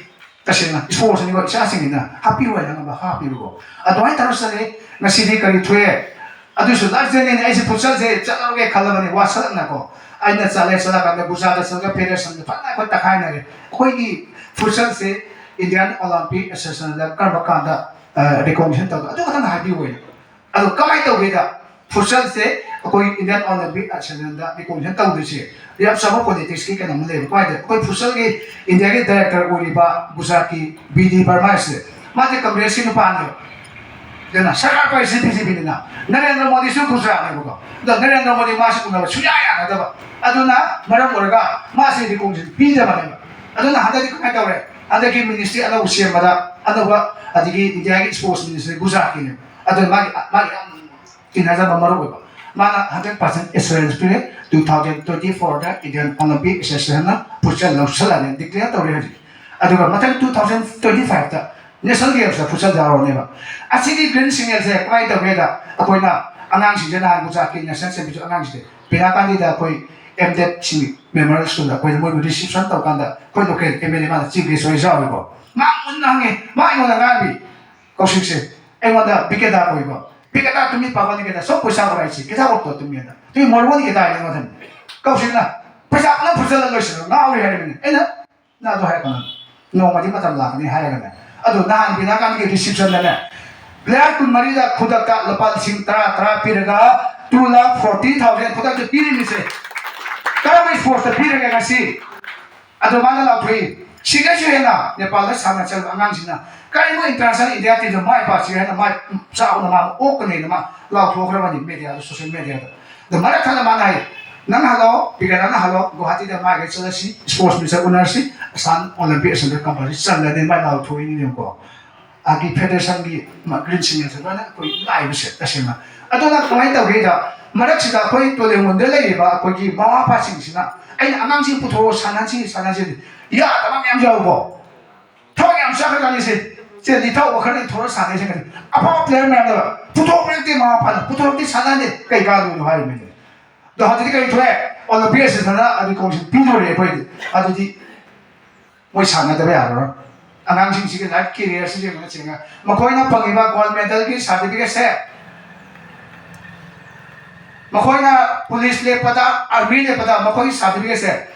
ꯇꯁꯦꯡꯅ ꯏꯁꯄꯣꯔꯠꯁꯤꯅꯤꯀꯣ, ꯏꯆꯥꯁꯤꯡꯁꯤꯅ ꯍꯥꯞꯄꯤꯌꯨ ꯍꯥꯏꯅ ꯑꯉꯝꯕ ꯍꯥꯞꯄꯤꯕꯀꯣ꯫ ꯑꯗꯨꯃꯥꯏꯅ ꯇꯧꯔ ꯆꯠꯂꯦ꯫ ꯉꯁꯤꯗꯤ ꯀꯔꯤ ꯊꯣꯛꯑꯦ? ꯑꯗꯨꯁꯨ ꯂꯥꯁ ꯗꯦꯅꯤꯅꯦ꯫ ꯑꯩꯁꯦ ꯐꯨꯠꯁꯜꯁꯦ ꯆꯠꯂꯔꯒꯦ ꯈꯜꯂꯕꯅꯤ, ꯋꯥꯁꯜꯂꯛꯅꯀꯣ꯫ ꯑꯩꯅ ꯆꯠꯂꯦ, ꯆꯠꯂꯀꯥꯟꯗ ꯒꯨꯖꯔꯥꯠꯇ ꯆꯠꯂꯒ ꯐꯦꯗꯔꯦꯁꯟꯗ ꯐꯖꯅ ꯑꯩꯈꯣꯏ ꯇꯛꯈꯥꯏꯅꯔꯦ꯫ ꯑꯩꯈꯣꯏꯒꯤ ꯐꯨꯠꯁꯜꯁꯦ ꯏꯟꯗꯤꯌꯥꯟ ꯑꯣꯂꯦꯝꯄꯤꯛ ꯑꯦꯁꯣꯁꯤꯌꯦꯁꯟꯗ ꯀꯔꯝꯕ ꯀꯥꯟꯗ ꯔꯤꯀꯣꯒꯅꯤꯁꯟ ꯇꯧꯒꯦ? ꯑꯗꯨ ꯈꯛꯇꯪ ꯍꯥꯏꯕꯤꯌꯨ ꯑꯣꯏꯅ꯫ ꯑꯗꯣ ꯀꯃꯥꯏꯅ ꯇꯧꯒꯦꯗ, ꯐꯨꯠꯁꯜꯁꯦ ꯑꯩꯈꯣꯏ ꯏꯟꯗꯤꯌꯥꯟ ꯑꯣꯂꯦꯝꯄꯤꯛ ꯑꯦꯁꯣꯁꯤꯌꯦꯁꯟꯗ ꯔꯤꯀꯣꯒꯅꯤꯁꯟ ꯇꯧꯗꯣꯏꯁꯦ ꯌꯥꯝ ꯆꯥꯎꯕ ꯄꯣꯂꯤꯇꯤꯛꯁꯀꯤ ꯀꯩꯅꯣꯝ ꯂꯩꯕ꯫ ꯀꯃꯥꯏꯅ ꯇꯧꯋꯤ? ꯑꯩꯈꯣꯏ ꯐꯨꯠꯁꯜꯒꯤ ꯏꯟꯗꯤꯌꯥꯒꯤ ꯗꯥꯏꯔꯦꯛꯇꯔ ꯑꯣꯏꯔꯤꯕ ꯒꯨꯖꯔꯥꯠꯀꯤ ꯕꯤ ꯗꯤ ꯕꯔꯃꯥꯁꯦ, ꯃꯥꯁꯦ ꯀꯪꯒ꯭ꯔꯦꯁꯀꯤ ꯅꯨꯄꯥꯅꯦꯕ꯫ ꯑꯗꯨꯅ ꯁꯔꯀꯥꯔ ꯄꯥꯏꯁꯤ ꯕꯤ ꯖꯦ ꯄꯤꯅꯤꯅ ꯅꯔꯦꯟꯗ꯭ꯔ ꯃꯣꯗꯤꯁꯨ ꯒꯨꯖꯔꯥꯠꯅꯦꯕꯀꯣ꯫ ꯑꯗꯣ ꯅꯔꯦꯟꯗ꯭ꯔ ꯃꯣꯗꯤ ꯃꯥꯁꯤ ꯎꯅꯕ ꯁꯨꯡꯌꯥ ꯌꯥꯅꯗꯕ꯫ ꯑꯗꯨꯅ ꯃꯔꯝ ꯑꯣꯏꯔꯒ ꯃꯥꯁꯤ ꯔꯤꯀꯣꯒꯅꯤꯁꯟ ꯄꯤꯗꯕꯅꯦꯕ꯫ ꯑꯗꯨꯅ ꯍꯟꯗꯛꯇꯤ ꯀꯃꯥꯏꯅ ꯇꯧꯔꯦ? ꯍꯟꯗꯛꯀꯤ ꯃꯤꯅꯤꯁꯇ꯭ꯔꯤ ꯑꯅꯧꯕ ꯁꯦꯝꯕꯗ ꯑꯅꯧꯕ ꯑꯗꯒꯤ ꯏꯟꯗꯤꯌꯥꯒꯤ ꯏꯁꯄꯣꯔꯠꯁ ꯃꯤꯅꯤꯁꯇ꯭ꯔꯤ ꯒꯨꯖꯔꯥꯠꯀꯤꯅꯦꯕ꯫ ꯑꯗꯨꯅ ꯃꯥꯒꯤ ꯃꯥꯒꯤ ꯌꯥꯝ ꯇꯤꯟꯅꯖꯕ ꯃꯔꯨꯞ ꯑꯣꯏꯕ꯫ ꯃꯥꯅ ꯍꯟꯗ꯭ꯔꯦꯠ ꯄꯥꯔꯁꯦꯟ ꯑꯦꯁꯨꯔꯦꯟꯁ ꯄꯤꯔꯦ, ꯇꯨ ꯊꯥꯎꯖꯟ ꯇ꯭ꯋꯦꯟꯇꯤ ꯐꯣꯔꯗ ꯏꯟꯗꯤꯌꯟ ꯑꯣꯂꯤꯝꯄꯤꯛ ꯑꯦꯁꯣꯁꯤꯌꯦꯁꯟꯅ ꯐꯨꯠꯁꯜ ꯂꯧꯁꯜꯂꯅꯤ ꯗꯤꯀ꯭ꯂꯦꯌꯔ ꯇꯧꯔꯦ ꯍꯧꯖꯤꯛ꯫ ꯑꯗꯨꯒ ꯃꯊꯪ ꯇꯨ ꯊꯥꯎꯖꯟ ꯇ꯭ꯋꯦꯟꯇꯤ ꯐꯥꯏꯚꯇ ꯅꯦꯁꯅꯦꯜ ꯒꯦꯝꯁꯇ ꯐꯨꯠꯁꯜ ꯌꯥꯎꯔꯅꯦꯕ꯫ ꯑꯁꯤꯒꯤ ꯒ꯭ꯔꯤꯟ ꯁꯤꯒꯅꯦꯜꯁꯦ ꯀꯃꯥꯏꯅ ꯇꯧꯒꯦꯗ, ꯑꯩꯈꯣꯏꯅ ꯑꯉꯥꯡꯁꯤꯡꯁꯦ, ꯅꯍꯥꯟ ꯒꯨꯖꯔꯥꯠꯀꯤ ꯅꯦꯁꯅꯦꯜ ꯆꯦꯝꯄꯤꯌꯟꯁꯤꯞ ꯑꯉꯥꯡꯁꯤꯡꯁꯦ ꯄꯤꯅꯥꯀꯥꯟꯗꯤꯗ ꯑꯩꯈꯣꯏ ꯑꯦꯝ ꯗꯦꯠ ꯁꯤꯡ ꯃꯦꯃꯣꯔꯤꯌꯦꯜ ꯁ꯭ꯀꯨꯜꯗ ꯑꯩꯈꯣꯏꯅ ꯃꯣꯏꯕꯨ ꯔꯤꯁꯤꯞꯁꯟ ꯇꯧꯀꯥꯟꯗ ꯑꯩꯈꯣꯏ ꯂꯣꯀꯦꯜ ꯑꯦꯝ ꯑꯦꯜ ꯑꯦ ꯃꯥꯅ ꯆꯤꯐ ꯒꯦꯁ ꯑꯣꯏꯅ ꯌꯥꯎꯔꯦꯀꯣ꯫ ꯃꯥ ꯃꯨꯟꯅ ꯍꯪꯉꯦ, ꯃꯥ ꯑꯩꯉꯣꯟꯗ ꯉꯥꯡꯉꯤ, ꯀꯧꯁꯤꯛꯁꯦ ꯑꯩꯉꯣꯟꯗ ꯕꯤꯀꯦꯗꯥ ꯀꯧꯏꯀꯣ꯫ ꯕꯤꯀꯦꯗꯥ, ꯇꯨꯃꯤ ꯄꯥꯕꯅꯤ ꯀꯦꯗꯥ, ꯁꯣ ꯄꯩꯁꯥ ꯀꯣꯔꯥꯏꯁꯤ, ꯀꯦꯗꯥ ꯀꯣꯛꯇꯣ ꯇꯨꯃꯤ ꯑꯗ꯫ ꯇꯨꯃꯤ ꯃꯣꯔꯕꯣꯟ ꯀꯦꯗꯥ ꯍꯥꯏꯅ ꯃꯊꯟ꯫ ꯀꯧꯁꯤꯛꯅ ꯄꯩꯁꯥ ꯄꯨꯂꯞ ꯐꯨꯠꯆꯜꯂ ꯂꯣꯏꯁꯤꯜꯂꯣ, ꯉꯥꯎꯔꯦ ꯍꯥꯏꯔꯤꯕꯅꯤ꯫ ꯑꯩꯅ ꯅꯪ ꯑꯗꯨ ꯍꯥꯏꯔꯛꯀꯅꯨ꯫ ꯅꯣꯡꯃꯗꯤ ꯃꯇꯝ ꯂꯥꯛꯀꯅꯤ ꯍꯥꯏꯔꯒꯅꯦ꯫ ꯑꯗꯨ ꯅꯍꯥꯟ ꯕꯤꯅꯥꯀꯥꯟꯒꯤ ꯔꯤꯁꯤꯞꯁꯟꯗꯅꯦ, ꯄ꯭ꯂꯦꯌꯔ ꯀꯨꯟꯃꯔꯤꯗ ꯈꯨꯗꯛꯇ ꯂꯨꯄꯥ ꯂꯤꯁꯤꯡ ꯇꯔꯥ, ꯇꯔꯥ ꯄꯤꯔꯒ two lakh forty thousand ꯈꯨꯗꯛꯇ ꯄꯤꯔꯤꯃꯤꯁꯦ꯫ ꯀꯔꯝꯕ ꯁ꯭ꯄꯣꯔꯠꯁꯇ ꯄꯤꯔꯒꯦ ꯉꯁꯤ? ꯑꯗꯨ ꯃꯥꯅ ꯂꯥꯎꯊꯣꯛꯏ꯫ ꯁꯤꯒꯩꯁꯨ ꯍꯦꯟꯅ ꯅꯦꯄꯥꯜꯗ ꯁꯥꯟꯅ ꯆꯠꯂꯕ ꯑꯉꯥꯡꯁꯤꯡꯅ ꯀꯔꯤꯒꯨꯝꯕ ꯏꯟꯇꯔꯅꯦꯁꯅꯦꯜ ꯏꯟꯗꯤꯌꯥ ꯇꯤꯝꯗ ꯃꯥꯏ ꯄꯥꯛꯁꯤ ꯍꯥꯏꯅ ꯃꯥꯏ ꯆꯥꯎꯅ ꯃꯥꯅ ꯑꯣꯛꯀꯅꯦꯅ ꯃꯥ ꯂꯥꯎꯊꯣꯛꯈ꯭ꯔꯕꯅꯤ ꯃꯦꯗꯤꯌꯥꯗ, ꯁꯣꯁꯤꯌꯦꯜ ꯃꯦꯗꯤꯌꯥꯗ꯫ ꯑꯗꯣ ꯃꯔꯛ ꯊꯠꯅ ꯃꯥꯅ ꯍꯥꯏ, "ꯅꯪ ꯍꯜꯂꯣ, ꯄꯤꯀꯦꯗꯥꯅ ꯍꯜꯂꯣ, ꯒꯨꯋꯥꯍꯥꯇꯤꯗ ꯃꯥꯏꯒ ꯆꯠꯂꯁꯤ, ꯁ꯭ꯄꯣꯔꯠꯁ ꯃꯤꯅꯤꯁꯇꯔ ꯎꯅꯔꯁꯤ, ꯑꯁꯥꯝ ꯑꯣꯂꯤꯝꯄꯤꯛ ꯑꯁꯣꯝꯗ ꯀꯝꯄꯜꯁꯔꯤ ꯆꯜꯂꯅꯤ", ꯃꯥꯏ ꯂꯥꯎꯊꯣꯛꯏꯅꯦꯕꯀꯣ꯫ ꯑꯥꯒꯤ ꯐꯦꯗꯔꯦꯁꯟꯒꯤ ꯒ꯭ꯔꯤꯟ ꯁꯤꯒꯅꯦꯜꯁꯦ ꯂꯣꯏꯅ ꯑꯩꯈꯣꯏ ꯂꯥꯛꯏꯕꯁꯦ ꯇꯁꯦꯡꯅ꯫ ꯑꯗꯨꯅ ꯀꯃꯥꯏꯅ ꯇꯧꯒꯦꯗ, ꯃꯔꯛꯁꯤꯗ ꯑꯩꯈꯣꯏ ꯇꯣꯂꯦꯡꯉꯣꯟꯗ ꯂꯩꯔꯤꯕ ꯑꯩꯈꯣꯏꯒꯤ ꯃꯃꯥ ꯃꯄꯥꯁꯤꯡꯁꯤꯅ ꯑꯩꯅ ꯑꯉꯥꯡꯁꯤꯡ ꯄꯨꯊꯣꯔꯛꯑꯣ, ꯁꯥꯟꯅꯍꯟꯁꯤ, ꯁꯥꯟꯅꯍꯟꯁꯤ, ꯌꯥꯗꯕ ꯃꯌꯥꯝ ꯌꯥꯎꯕꯀꯣ꯫ ꯊꯕꯛ ꯌꯥꯝ ꯆꯥꯈ꯭ꯔꯖꯥꯠꯅꯤ ꯁꯦ꯫ ꯁꯦ ꯂꯤꯊꯧꯕ ꯈꯔ ꯊꯣꯔ ꯁꯥꯟꯅꯩꯁꯦ ꯀꯔꯤ? ꯑꯐꯥꯎꯕ ꯄ꯭ꯂꯦꯌꯔ ꯃꯌꯥꯝꯗꯣ ꯄꯨꯊꯣꯛꯄꯤꯔꯛꯇꯦ, ꯃꯃꯥ ꯃꯄꯥꯅ ꯄꯨꯊꯣꯔꯛꯇꯦ, ꯁꯥꯟꯅꯍꯟꯗꯦ꯫ ꯀꯩ ꯀꯥꯟꯗꯣꯏꯅꯣ ꯍꯥꯏꯔꯤꯕꯅꯤꯅꯦ꯫ ꯑꯗꯣ ꯍꯧꯖꯤꯛꯇꯤ ꯀꯔꯤ ꯊꯣꯛꯑꯦ? ꯑꯣꯂꯤꯝꯄꯤꯛ ꯑꯁꯤꯗꯅ ꯑꯗꯨ ꯀꯧꯟꯁꯤꯜ ꯄꯤꯗꯣꯔꯦ ꯑꯩꯈꯣꯏꯗꯤ꯫ ꯑꯗꯨꯗꯤ ꯃꯣꯏ ꯁꯥꯟꯅꯗꯕ ꯌꯥꯔꯔꯣꯏ꯫ ꯑꯉꯥꯡꯁꯤꯡꯁꯤꯒꯤ ꯂꯥꯏꯐ ꯀꯦꯔꯤꯌꯔꯁꯤ ꯌꯦꯡꯕꯅ ꯆꯤꯡꯉ ꯃꯈꯣꯏꯅ ꯐꯪꯉꯤꯕ ꯒꯣꯜ ꯃꯦꯗꯜꯒꯤ ꯁꯥꯔꯇꯤꯐꯤꯀꯦꯠꯁꯦ, ꯃꯈꯣꯏꯅ ꯄꯨꯂꯤꯁ ꯂꯦꯞꯄꯗ, ꯑꯥꯔꯃꯤ ꯂꯦꯞꯄꯗ ꯃꯈꯣꯏꯒꯤ ꯁꯥꯔꯇꯤꯐꯤꯀꯦꯠꯁꯦ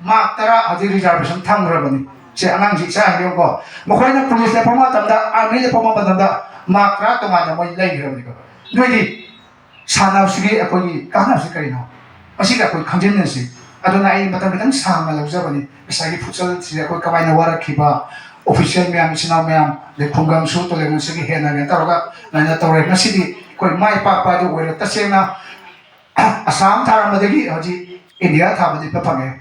ꯃꯥꯔꯛ ꯇꯔꯥ ꯍꯧꯖꯤꯛ ꯔꯤꯖꯥꯔꯕꯦꯁꯟ ꯊꯝꯈ꯭ꯔꯕꯅꯤ꯫ ꯁꯦ ꯑꯉꯥꯡꯁꯤ ꯏꯆꯥ ꯍꯥꯏꯕꯤꯌꯨꯀꯣ, ꯃꯈꯣꯏꯅ ꯄꯨꯂꯤꯁ ꯂꯦꯞꯄ ꯃꯇꯝꯗ, ꯑꯥꯔꯃꯤ ꯂꯦꯞꯄ ꯃꯇꯝꯗ ꯃꯥꯔꯛ ꯇꯔꯥ ꯇꯣꯉꯥꯟꯅ ꯃꯣꯏ ꯂꯩꯈ꯭ꯔꯕꯅꯤꯀꯣ꯫ ꯅꯣꯏꯗꯤ ꯁꯥꯟꯅꯕꯁꯤꯒꯤ ꯑꯩꯈꯣꯏꯒꯤ ꯀꯥꯟꯅꯕꯁꯤ ꯀꯔꯤꯅꯣ? ꯃꯁꯤꯒ ꯑꯩꯈꯣꯏ ꯈꯪꯖꯤꯟꯅꯁꯤ꯫ ꯑꯗꯨꯅ ꯑꯩ ꯃꯇꯝ ꯈꯤꯇꯪ ꯁꯥꯡꯅ ꯂꯧꯖꯕꯅꯤ꯫ ꯉꯁꯥꯏꯒꯤ ꯐꯨꯠꯁꯜꯁꯤꯗ ꯑꯩꯈꯣꯏ ꯀꯃꯥꯏꯅ ꯋꯥꯔꯛꯈꯤꯕ, ꯑꯣꯐꯤꯁꯤꯌꯦꯜ ꯃꯌꯥꯝ, ꯏꯆꯤꯟ ꯏꯅꯥꯎ ꯃꯌꯥꯝ, ꯑꯗꯩ ꯈꯨꯡꯒꯪꯁꯨ ꯇꯣꯂꯦꯟꯁꯤꯒꯤ ꯍꯦꯟꯅ ꯀꯩꯅꯣ ꯇꯧꯔꯒ ꯑꯗꯨꯃꯥꯏꯅ ꯇꯧꯔꯦ꯫ ꯉꯁꯤꯗꯤ ꯑꯩꯈꯣꯏ ꯃꯥꯏ ꯄꯥꯛꯄ ꯑꯗꯨ ꯑꯣꯏꯔꯦ꯫ ꯇꯁꯦꯡꯅ ꯑꯁꯥꯝ ꯊꯥꯔꯝꯕꯗꯒꯤ ꯍꯧꯖꯤꯛ ꯏꯟꯗꯤꯌꯥ ꯊꯥꯕꯗꯤ ꯐ ꯐꯪꯉꯦ꯫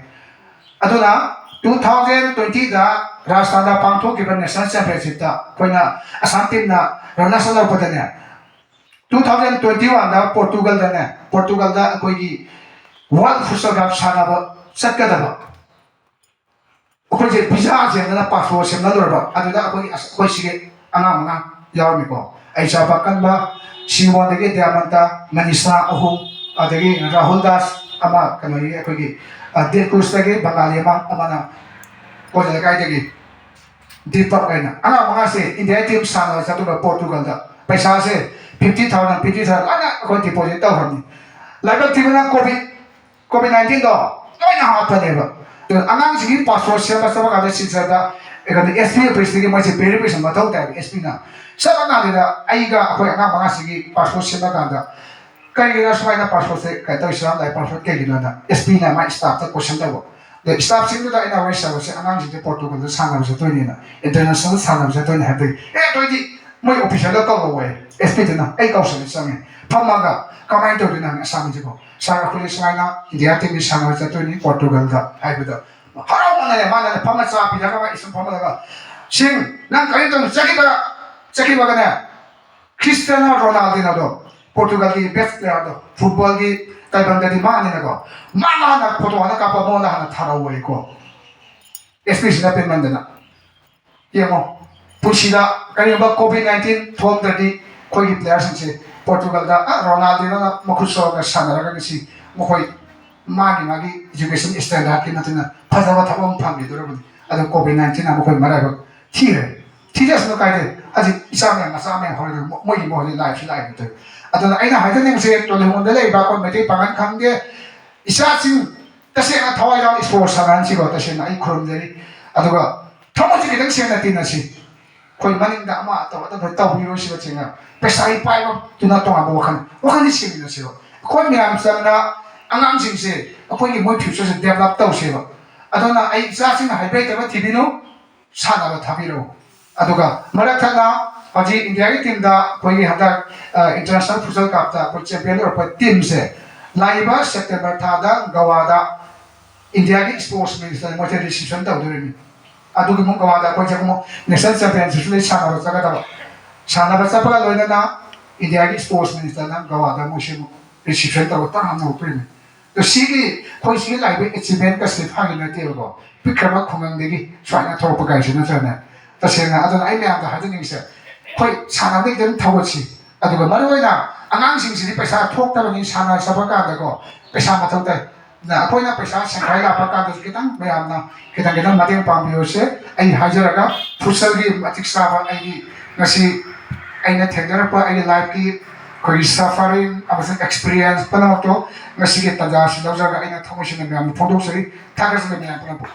ꯑꯗꯨꯅ ꯇꯨ ꯊꯥꯎꯖꯟ ꯇ꯭ꯋꯦꯟꯇꯤꯗ ꯔꯥꯖꯁꯊꯥꯟꯗ ꯄꯥꯡꯊꯣꯛꯈꯤꯕ ꯅꯦꯁꯅꯦꯜ ꯆꯦꯝꯄꯤꯌꯟꯁꯤꯞꯇ ꯑꯩꯈꯣꯏꯅ ꯑꯁꯥꯝ ꯇꯤꯝꯅ ꯔꯟꯅꯔꯁ ꯂꯧꯕꯗꯅꯦ, ꯇꯨ ꯊꯥꯎꯖꯟ ꯇ꯭ꯋꯦꯟꯇꯤ ꯋꯥꯟꯗ ꯄꯣꯔꯇꯨꯒꯜꯗꯅꯦ, ꯄꯣꯔꯇꯨꯒꯜꯗ ꯑꯩꯈꯣꯏꯒꯤ ꯋꯥꯔꯜ ꯐꯨꯠꯁꯣꯜ ꯀꯞ ꯁꯥꯟꯅꯕ ꯆꯠꯀꯗꯕ, ꯑꯩꯈꯣꯏꯁꯦ ꯚꯤꯖꯥ ꯁꯦꯝꯗꯅ ꯄꯥꯁꯄꯣꯔꯠ ꯁꯦꯝꯅ ꯂꯣꯏꯔꯕ꯫ ꯑꯗꯨꯗ ꯑꯩꯈꯣꯏꯒꯤ ꯑꯁ-, ꯑꯩꯈꯣꯏ ꯁꯤꯒꯤ ꯑꯉꯥꯡ ꯃꯉꯥ ꯌꯥꯎꯔꯝꯃꯤꯀꯣ꯫ ꯑꯩ ꯆꯥꯕ ꯀꯟꯕ, ꯁꯤ ꯋꯥꯟꯗꯒꯤ ꯗꯌꯥꯃꯟꯇ, ꯃꯅꯤꯁꯥ ꯑꯍꯨꯝ, ꯑꯗꯒꯤ ꯔꯥꯍꯨꯜ ꯗꯥꯁ ꯑꯃ, ꯀꯩꯅꯣꯒꯤ ꯑꯩꯈꯣꯏꯒꯤ, ꯑ, ꯗꯦꯠ ꯀ꯭ꯔꯨꯁꯇꯒꯤ ꯕꯪꯒꯥꯂꯤ ꯑꯃ, ꯑꯃꯅ ꯀꯣꯟꯖ ꯂꯩꯀꯥꯏꯗꯒꯤ ꯗꯤꯄꯛ ꯍꯥꯏꯅ꯫ ꯑꯉꯥꯡ ꯃꯉꯥꯁꯦ ꯏꯟꯗꯤꯌꯥ ꯇꯤꯝ ꯁꯥꯟꯅꯕ ꯆꯠꯇꯨꯅ ꯄꯣꯔꯇꯨꯒꯜꯗ꯫ ꯄꯩꯁꯥꯁꯦ ꯐꯤꯐꯇꯤ ꯊꯥꯎꯖꯟ, ꯐꯤꯐꯇꯤ ꯊꯥꯎꯖꯟ ꯂꯣꯏꯅ ꯑꯩꯈꯣꯏ ꯗꯤꯄꯣꯖꯤꯠ ꯇꯧꯈ꯭ꯔꯕꯅꯤ꯫ ꯂꯥꯏꯕꯛ ꯊꯤꯕꯅ ꯀꯣꯚꯤꯠ ꯀꯣꯚꯤꯠ ꯅꯥꯏꯟꯇꯤꯟꯗꯣ ꯂꯣꯏꯅ ꯍꯥꯠꯄꯅꯦꯕ꯫ ꯑꯗꯨꯅ ꯑꯉꯥꯡꯁꯤꯡꯒꯤ ꯄꯥꯁꯄꯣꯔꯠ ꯁꯦꯝꯕ ꯆꯠꯄ ꯀꯥꯟꯗ ꯁꯤꯜꯆꯔꯗ ꯀꯩꯅꯣ ꯑꯦꯁ ꯄꯤ ꯑꯣꯐꯤꯁꯇꯒꯤ ꯃꯣꯏꯁꯦ ꯚꯦꯔꯤꯐꯤꯀꯦꯁꯟ ꯃꯊꯧ ꯇꯥꯏꯕ꯫ ꯑꯦꯁ ꯄꯤꯅ ꯆꯠꯄ ꯀꯥꯟꯗ ꯑꯩꯒ ꯑꯩꯈꯣꯏ ꯑꯉꯥꯡ ꯃꯉꯥꯁꯤꯒꯤ ꯄꯥꯁꯄꯣꯔꯠ ꯁꯦꯝꯕ ꯀꯥꯟꯗ ꯀꯩꯒꯤꯅꯣ ꯁꯨꯃꯥꯏꯅ ꯄꯥꯁꯄꯣꯔꯠꯁꯦ ꯀꯩꯅꯣ ꯇꯧꯔꯤꯁꯤꯅ ꯂꯥꯏ ꯄꯥꯁꯄꯣꯔꯠ ꯀꯩꯒꯤꯅꯣꯅ ꯑꯦꯁ ꯄꯤꯅ ꯃꯥꯏ ꯁ꯭ꯇꯥꯐꯇ ꯀꯣꯏꯁꯟ ꯇꯧꯕ꯫ ꯑꯗꯣ ꯁ꯭ꯇꯥꯐꯁꯤꯡꯗꯨꯗ ꯑꯩꯅ ꯋꯥꯔꯤ ꯁꯥꯕꯁꯦ ꯑꯉꯥꯡꯁꯤꯡꯁꯦ ꯄꯣꯔꯇꯨꯒꯜꯗ ꯁꯥꯟꯅꯕ ꯆꯠꯇꯣꯏꯅꯦꯅ, ꯏꯟꯇꯔꯅꯦꯁꯅꯦꯜ ꯁꯥꯟꯅꯕ ꯆꯠꯇꯣꯏꯅꯦ ꯍꯥꯏꯕꯗꯒꯤ ꯑꯦ ꯑꯗꯨꯑꯣꯏꯗꯤ ꯃꯣꯏ ꯑꯣꯐꯤꯁꯔꯗ ꯀꯧꯔꯛꯑꯣꯌꯦ꯫ ꯑꯦꯁ ꯄꯤꯗꯨꯅ ꯑꯩ ꯀꯧꯁꯜꯂꯦ, ꯆꯪꯉꯦ꯫ ꯐꯝꯃꯒ ꯀꯃꯥꯏꯅ ꯇꯧꯗꯣꯏꯅꯣ ꯍꯪꯉꯦ ꯑꯁꯥꯃꯤꯁꯤꯕꯣ꯫ ꯁꯥꯔ ꯑꯩꯈꯣꯏꯁꯦ ꯁꯨꯃꯥꯏꯅ ꯏꯟꯗꯤꯌꯥ ꯇꯤꯝꯒꯤ ꯁꯥꯟꯅꯕ ꯆꯠꯇꯣꯏꯅꯤ ꯄꯣꯔꯇꯨꯒꯜꯗ ꯍꯥꯏꯕꯗ ꯍꯔꯥꯎꯃꯟꯗꯅ ꯃꯥꯅ ꯐꯝꯃ ꯆꯥ ꯄꯤꯔꯒ ꯃꯥ ꯏꯁꯤꯡ ꯐꯝꯃꯒ ꯁꯤꯡ ꯅꯪ ꯀꯔꯤ ꯇꯧꯅ ꯆꯠꯈꯤꯕ ꯆꯠꯈꯤꯕꯒꯅꯦ ꯈ꯭ꯔꯤꯁꯇꯤꯌꯥꯅꯣ ꯔꯣꯅꯥꯜꯗꯤꯅꯣꯗꯣ ꯄꯣꯔꯇꯨꯒꯜꯒꯤ ꯕꯦꯁ ꯄ꯭ꯂꯦꯌꯔꯗꯣ ꯐꯨꯠꯕꯣꯜꯒꯤ ꯇꯥꯏꯕꯪꯗꯗꯤ ꯃꯥꯅꯤꯅꯀꯣ ꯃꯥꯅ ꯍꯥꯟꯅ ꯐꯣꯇꯣ ꯍꯥꯟꯅ ꯀꯥꯞꯄ ꯃꯉꯣꯟꯗ ꯍꯥꯟꯅ ꯊꯥꯔꯛꯑꯣꯏꯀꯣ ꯑꯦꯁ ꯄꯤ ꯁꯤꯅ ꯄꯦꯟꯃꯟꯗꯅ ꯌꯦꯡꯉꯣ ꯄꯨꯟꯁꯤꯗ ꯀꯔꯤꯒꯨꯝꯕ ꯀꯣꯚꯤꯠ ꯅꯥꯏꯟꯇꯤꯟ ꯊꯣꯛꯂꯝꯗ꯭ꯔꯗꯤ ꯑꯩꯈꯣꯏꯒꯤ ꯄ꯭ꯂꯦꯌꯔꯁꯤꯡꯁꯦ ꯄꯣꯔꯇꯨꯒꯜꯗ ꯑ ꯔꯣꯅꯥꯜꯗꯤꯅꯣꯅ ꯃꯈꯨꯠ ꯁꯣꯛꯑꯒ ꯁꯥꯟꯅꯔꯒ ꯉꯁꯤ ꯃꯈꯣꯏ ꯃꯥꯒꯤ ꯃꯥꯒꯤ ꯏꯖꯨꯀꯦꯁꯟ ꯁ꯭ꯇꯦꯟꯗꯔꯠꯀꯤ ꯃꯇꯨꯡ ꯏꯟꯅ ꯐꯖꯕ ꯊꯕꯛ ꯑꯃ ꯐꯪꯈꯤꯗꯣꯔꯕꯅꯤ꯫ ꯑꯗꯣ ꯀꯣꯚꯤꯠ ꯅꯥꯏꯟꯇꯤꯟꯅ ꯃꯈꯣꯏ ꯃꯔꯥꯏꯕꯛ ꯊꯤꯔꯦ꯫ ꯊꯤꯖꯁꯅꯨ ꯀꯥꯏꯗꯦ꯫ ꯍꯧꯖꯤꯛ ꯏꯆꯥ ꯃꯌꯥꯝ ꯃꯆꯥ ꯃꯌꯥꯝ ꯍꯧꯔꯒ ꯃꯣꯏꯒꯤ ꯃꯣꯏꯒꯤ ꯂꯥꯏꯐꯁꯤ ꯂꯥꯛꯏꯕ ꯇꯧꯏ꯫ ꯑꯗꯨꯅ ꯑꯩꯅ ꯍꯥꯏꯖꯅꯤꯡꯕꯁꯦ ꯇꯣꯂꯤꯃꯣꯟꯗ ꯂꯩꯔꯤꯕ ꯑꯩꯈꯣꯏ ꯃꯩꯇꯩ ꯄꯥꯡꯒꯜ ꯈꯪꯗꯦ ꯏꯆꯥꯁꯤꯡ ꯇꯁꯦꯡꯅ ꯊꯋꯥꯏ ꯌꯥꯎꯅ ꯏꯁꯄꯣꯔꯠ ꯁꯥꯟꯅꯍꯟꯁꯤꯀꯣ꯫ ꯇꯁꯦꯡꯅ ꯑꯩ ꯈꯨꯔꯨꯝꯖꯔꯤ꯫ ꯑꯗꯨꯒ ꯊꯃꯣꯏꯁꯦ ꯈꯤꯇꯪ ꯁꯦꯡꯅ ꯇꯤꯟꯅꯁꯤ꯫ ꯑꯩꯈꯣꯏ ꯃꯅꯤꯡꯗ ꯑꯃ ꯑꯇꯧ ꯑꯇꯧꯕ ꯇꯧꯕꯤꯔꯣꯏꯁꯤꯕ ꯆꯤꯡꯅ ꯄꯩꯁꯥ ꯄꯥꯏꯕꯗꯨꯅ ꯇꯣꯉꯥꯟꯕ ꯋꯥꯈꯜ ꯋꯥꯈꯜꯗꯤ ꯁꯦꯡꯃꯤꯟꯅꯁꯦꯕ꯫ ꯑꯩꯈꯣꯏ ꯃꯌꯥꯝ ꯆꯪꯅ ꯑꯉꯥꯡꯁꯤꯡꯁꯦ ꯑꯩꯈꯣꯏꯒꯤ ꯃꯣꯏ ꯐ꯭ꯌꯨꯆꯔꯁꯦ ꯗꯦꯕꯂꯞ ꯇꯧꯁꯦꯕ꯫ ꯑꯗꯨꯅ ꯑꯩ ꯏꯆꯥꯁꯤꯡꯅ ꯍꯥꯏꯕ ꯍꯩꯇꯕ ꯊꯤꯕꯤꯅꯨ꯫ ꯁꯥꯟꯅꯕ ꯊꯥꯕꯤꯔꯛꯎ꯫ ꯑꯗꯨꯒ ꯃꯔꯛ ꯊꯠꯅ ꯍꯧꯖꯤꯛ ꯏꯟꯗꯤꯌꯥꯒꯤ ꯇꯤꯝꯗ ꯑꯩꯈꯣꯏꯒꯤ ꯍꯟꯗꯛ ꯏꯟꯇꯔꯅꯦꯁꯅꯦꯜ ꯐꯨꯠꯁꯣꯜ ꯀꯞꯇ ꯑꯩꯈꯣꯏ ꯆꯦꯝꯄꯤꯌꯟ ꯑꯣꯏꯔꯛꯄ ꯇꯤꯝꯁꯦ ꯂꯥꯛꯏꯕ ꯁꯦꯞꯇꯦꯝꯕꯔ ꯊꯥꯗ ꯒꯋꯥꯗ ꯏꯟꯗꯤꯌꯥꯒꯤ ꯏꯁꯄꯣꯔꯠꯁ ꯃꯤꯅꯤꯁꯇꯔ ꯃꯣꯏꯁꯦ ꯔꯤꯁꯤꯞꯁꯟ ꯇꯧꯗꯣꯔꯤꯕꯅꯤ꯫ ꯑꯗꯨꯒꯤ ꯑꯃꯨꯛ ꯒꯋꯥꯗ ꯑꯩꯈꯣꯏꯁꯦ ꯑꯃꯨꯛ ꯅꯦꯁꯅꯦꯜ ꯆꯦꯝꯄꯤꯌꯟꯁꯤꯞꯁꯤꯗ ꯁꯥꯟꯅꯕ ꯆꯠꯀꯗꯕ꯫ ꯁꯥꯟꯅꯕ ꯆꯠꯄꯒ ꯂꯣꯏꯅꯅ ꯏꯟꯗꯤꯌꯥꯒꯤ ꯁ꯭ꯄꯣꯔꯠꯁ ꯃꯤꯅꯤꯁꯇꯔꯅ ꯒꯋꯥꯗ ꯃꯣꯏꯁꯦ ꯔꯤꯁꯤꯞꯁꯟ ꯇꯧꯔꯒ ꯇꯔꯥꯝꯅ ꯑꯣꯛꯄꯤꯔꯝꯃꯤ꯫ ꯑꯗꯣ ꯁꯤꯒꯤ ꯑꯩꯈꯣꯏ ꯁꯤꯒꯤ ꯂꯥꯛꯏꯕ ꯑꯦꯆꯤꯞꯃꯦꯟ ꯀꯁꯤꯗꯤ ꯐꯥꯒꯤ ꯅꯠꯇꯦꯕꯀꯣ꯫ ꯄꯤꯛꯈ꯭ꯔꯕ ꯈꯨꯡꯒꯪꯗꯒꯤ ꯁꯨꯃꯥꯏꯅ ꯊꯣꯛꯂꯛꯄ ꯀꯥꯏꯁꯦ ꯅꯠꯇ꯭ꯔꯅꯦ? ꯇꯁꯦꯡꯅ ꯑꯗꯨꯅ ꯑꯩ ꯃꯌꯥꯝꯗ ꯍꯥꯏꯖꯅꯤꯡꯉꯤꯁꯦ, ꯑꯩꯈꯣꯏ ꯁꯥꯟꯅꯕꯗ ꯈꯤꯇꯪ ꯊꯧꯒꯠꯁꯤ꯫ ꯑꯗꯨꯒ ꯃꯔꯨꯑꯣꯏꯅ ꯑꯉꯥꯡꯁꯤꯡꯁꯤꯗꯤ ꯄꯩꯁꯥ ꯊꯣꯛꯇꯕꯅꯤ, ꯁꯥꯟꯅ ꯆꯠꯄ ꯀꯥꯟꯗꯀꯣ ꯄꯩꯁꯥ ꯃꯊꯧ ꯇꯥꯏ꯫ ꯑꯗꯨꯅ ꯑꯩꯈꯣꯏꯅ ꯄꯩꯁꯥ ꯁꯦꯡꯈꯥꯏ ꯂꯥꯛꯄ ꯀꯥꯟꯗꯁꯨ ꯈꯤꯇꯪ ꯃꯌꯥꯝꯅ ꯈꯤꯇꯪ ꯈꯤꯇꯪ ꯃꯇꯦꯡ ꯄꯥꯡꯕꯤꯌꯨꯁꯦ꯫ ꯑꯩ ꯍꯥꯏꯖꯔꯒ, ꯐꯨꯠꯁꯜꯒꯤ ꯃꯇꯤꯛ ꯆꯥꯕ ꯑꯩꯒꯤ ꯉꯁꯤ ꯑꯩꯅ ꯊꯦꯡꯅꯔꯛꯄ ꯑꯩꯒꯤ ꯂꯥꯏꯐꯀꯤ ꯑꯩꯈꯣꯏꯒꯤ ꯁꯐꯔꯤꯡ ꯑꯃꯁꯨꯡ ꯑꯦꯛꯁꯄꯤꯔꯤꯌꯦꯟꯁ ꯄꯨꯝꯅꯃꯛꯇꯣ ꯉꯁꯤꯒꯤ ꯇꯥꯟꯖꯥ ꯑꯁꯤ ꯂꯧꯖꯔꯒ ꯑꯩꯅ ꯊꯃꯣꯏ ꯁꯦꯡꯅ ꯃꯌꯥꯝꯗ ꯐꯣꯡꯗꯣꯛꯆꯔꯤ꯫ ꯊꯥꯒꯠꯆꯔꯤ ꯃꯌꯥꯝ ꯄꯨꯝꯅꯃꯛꯄꯨ꯫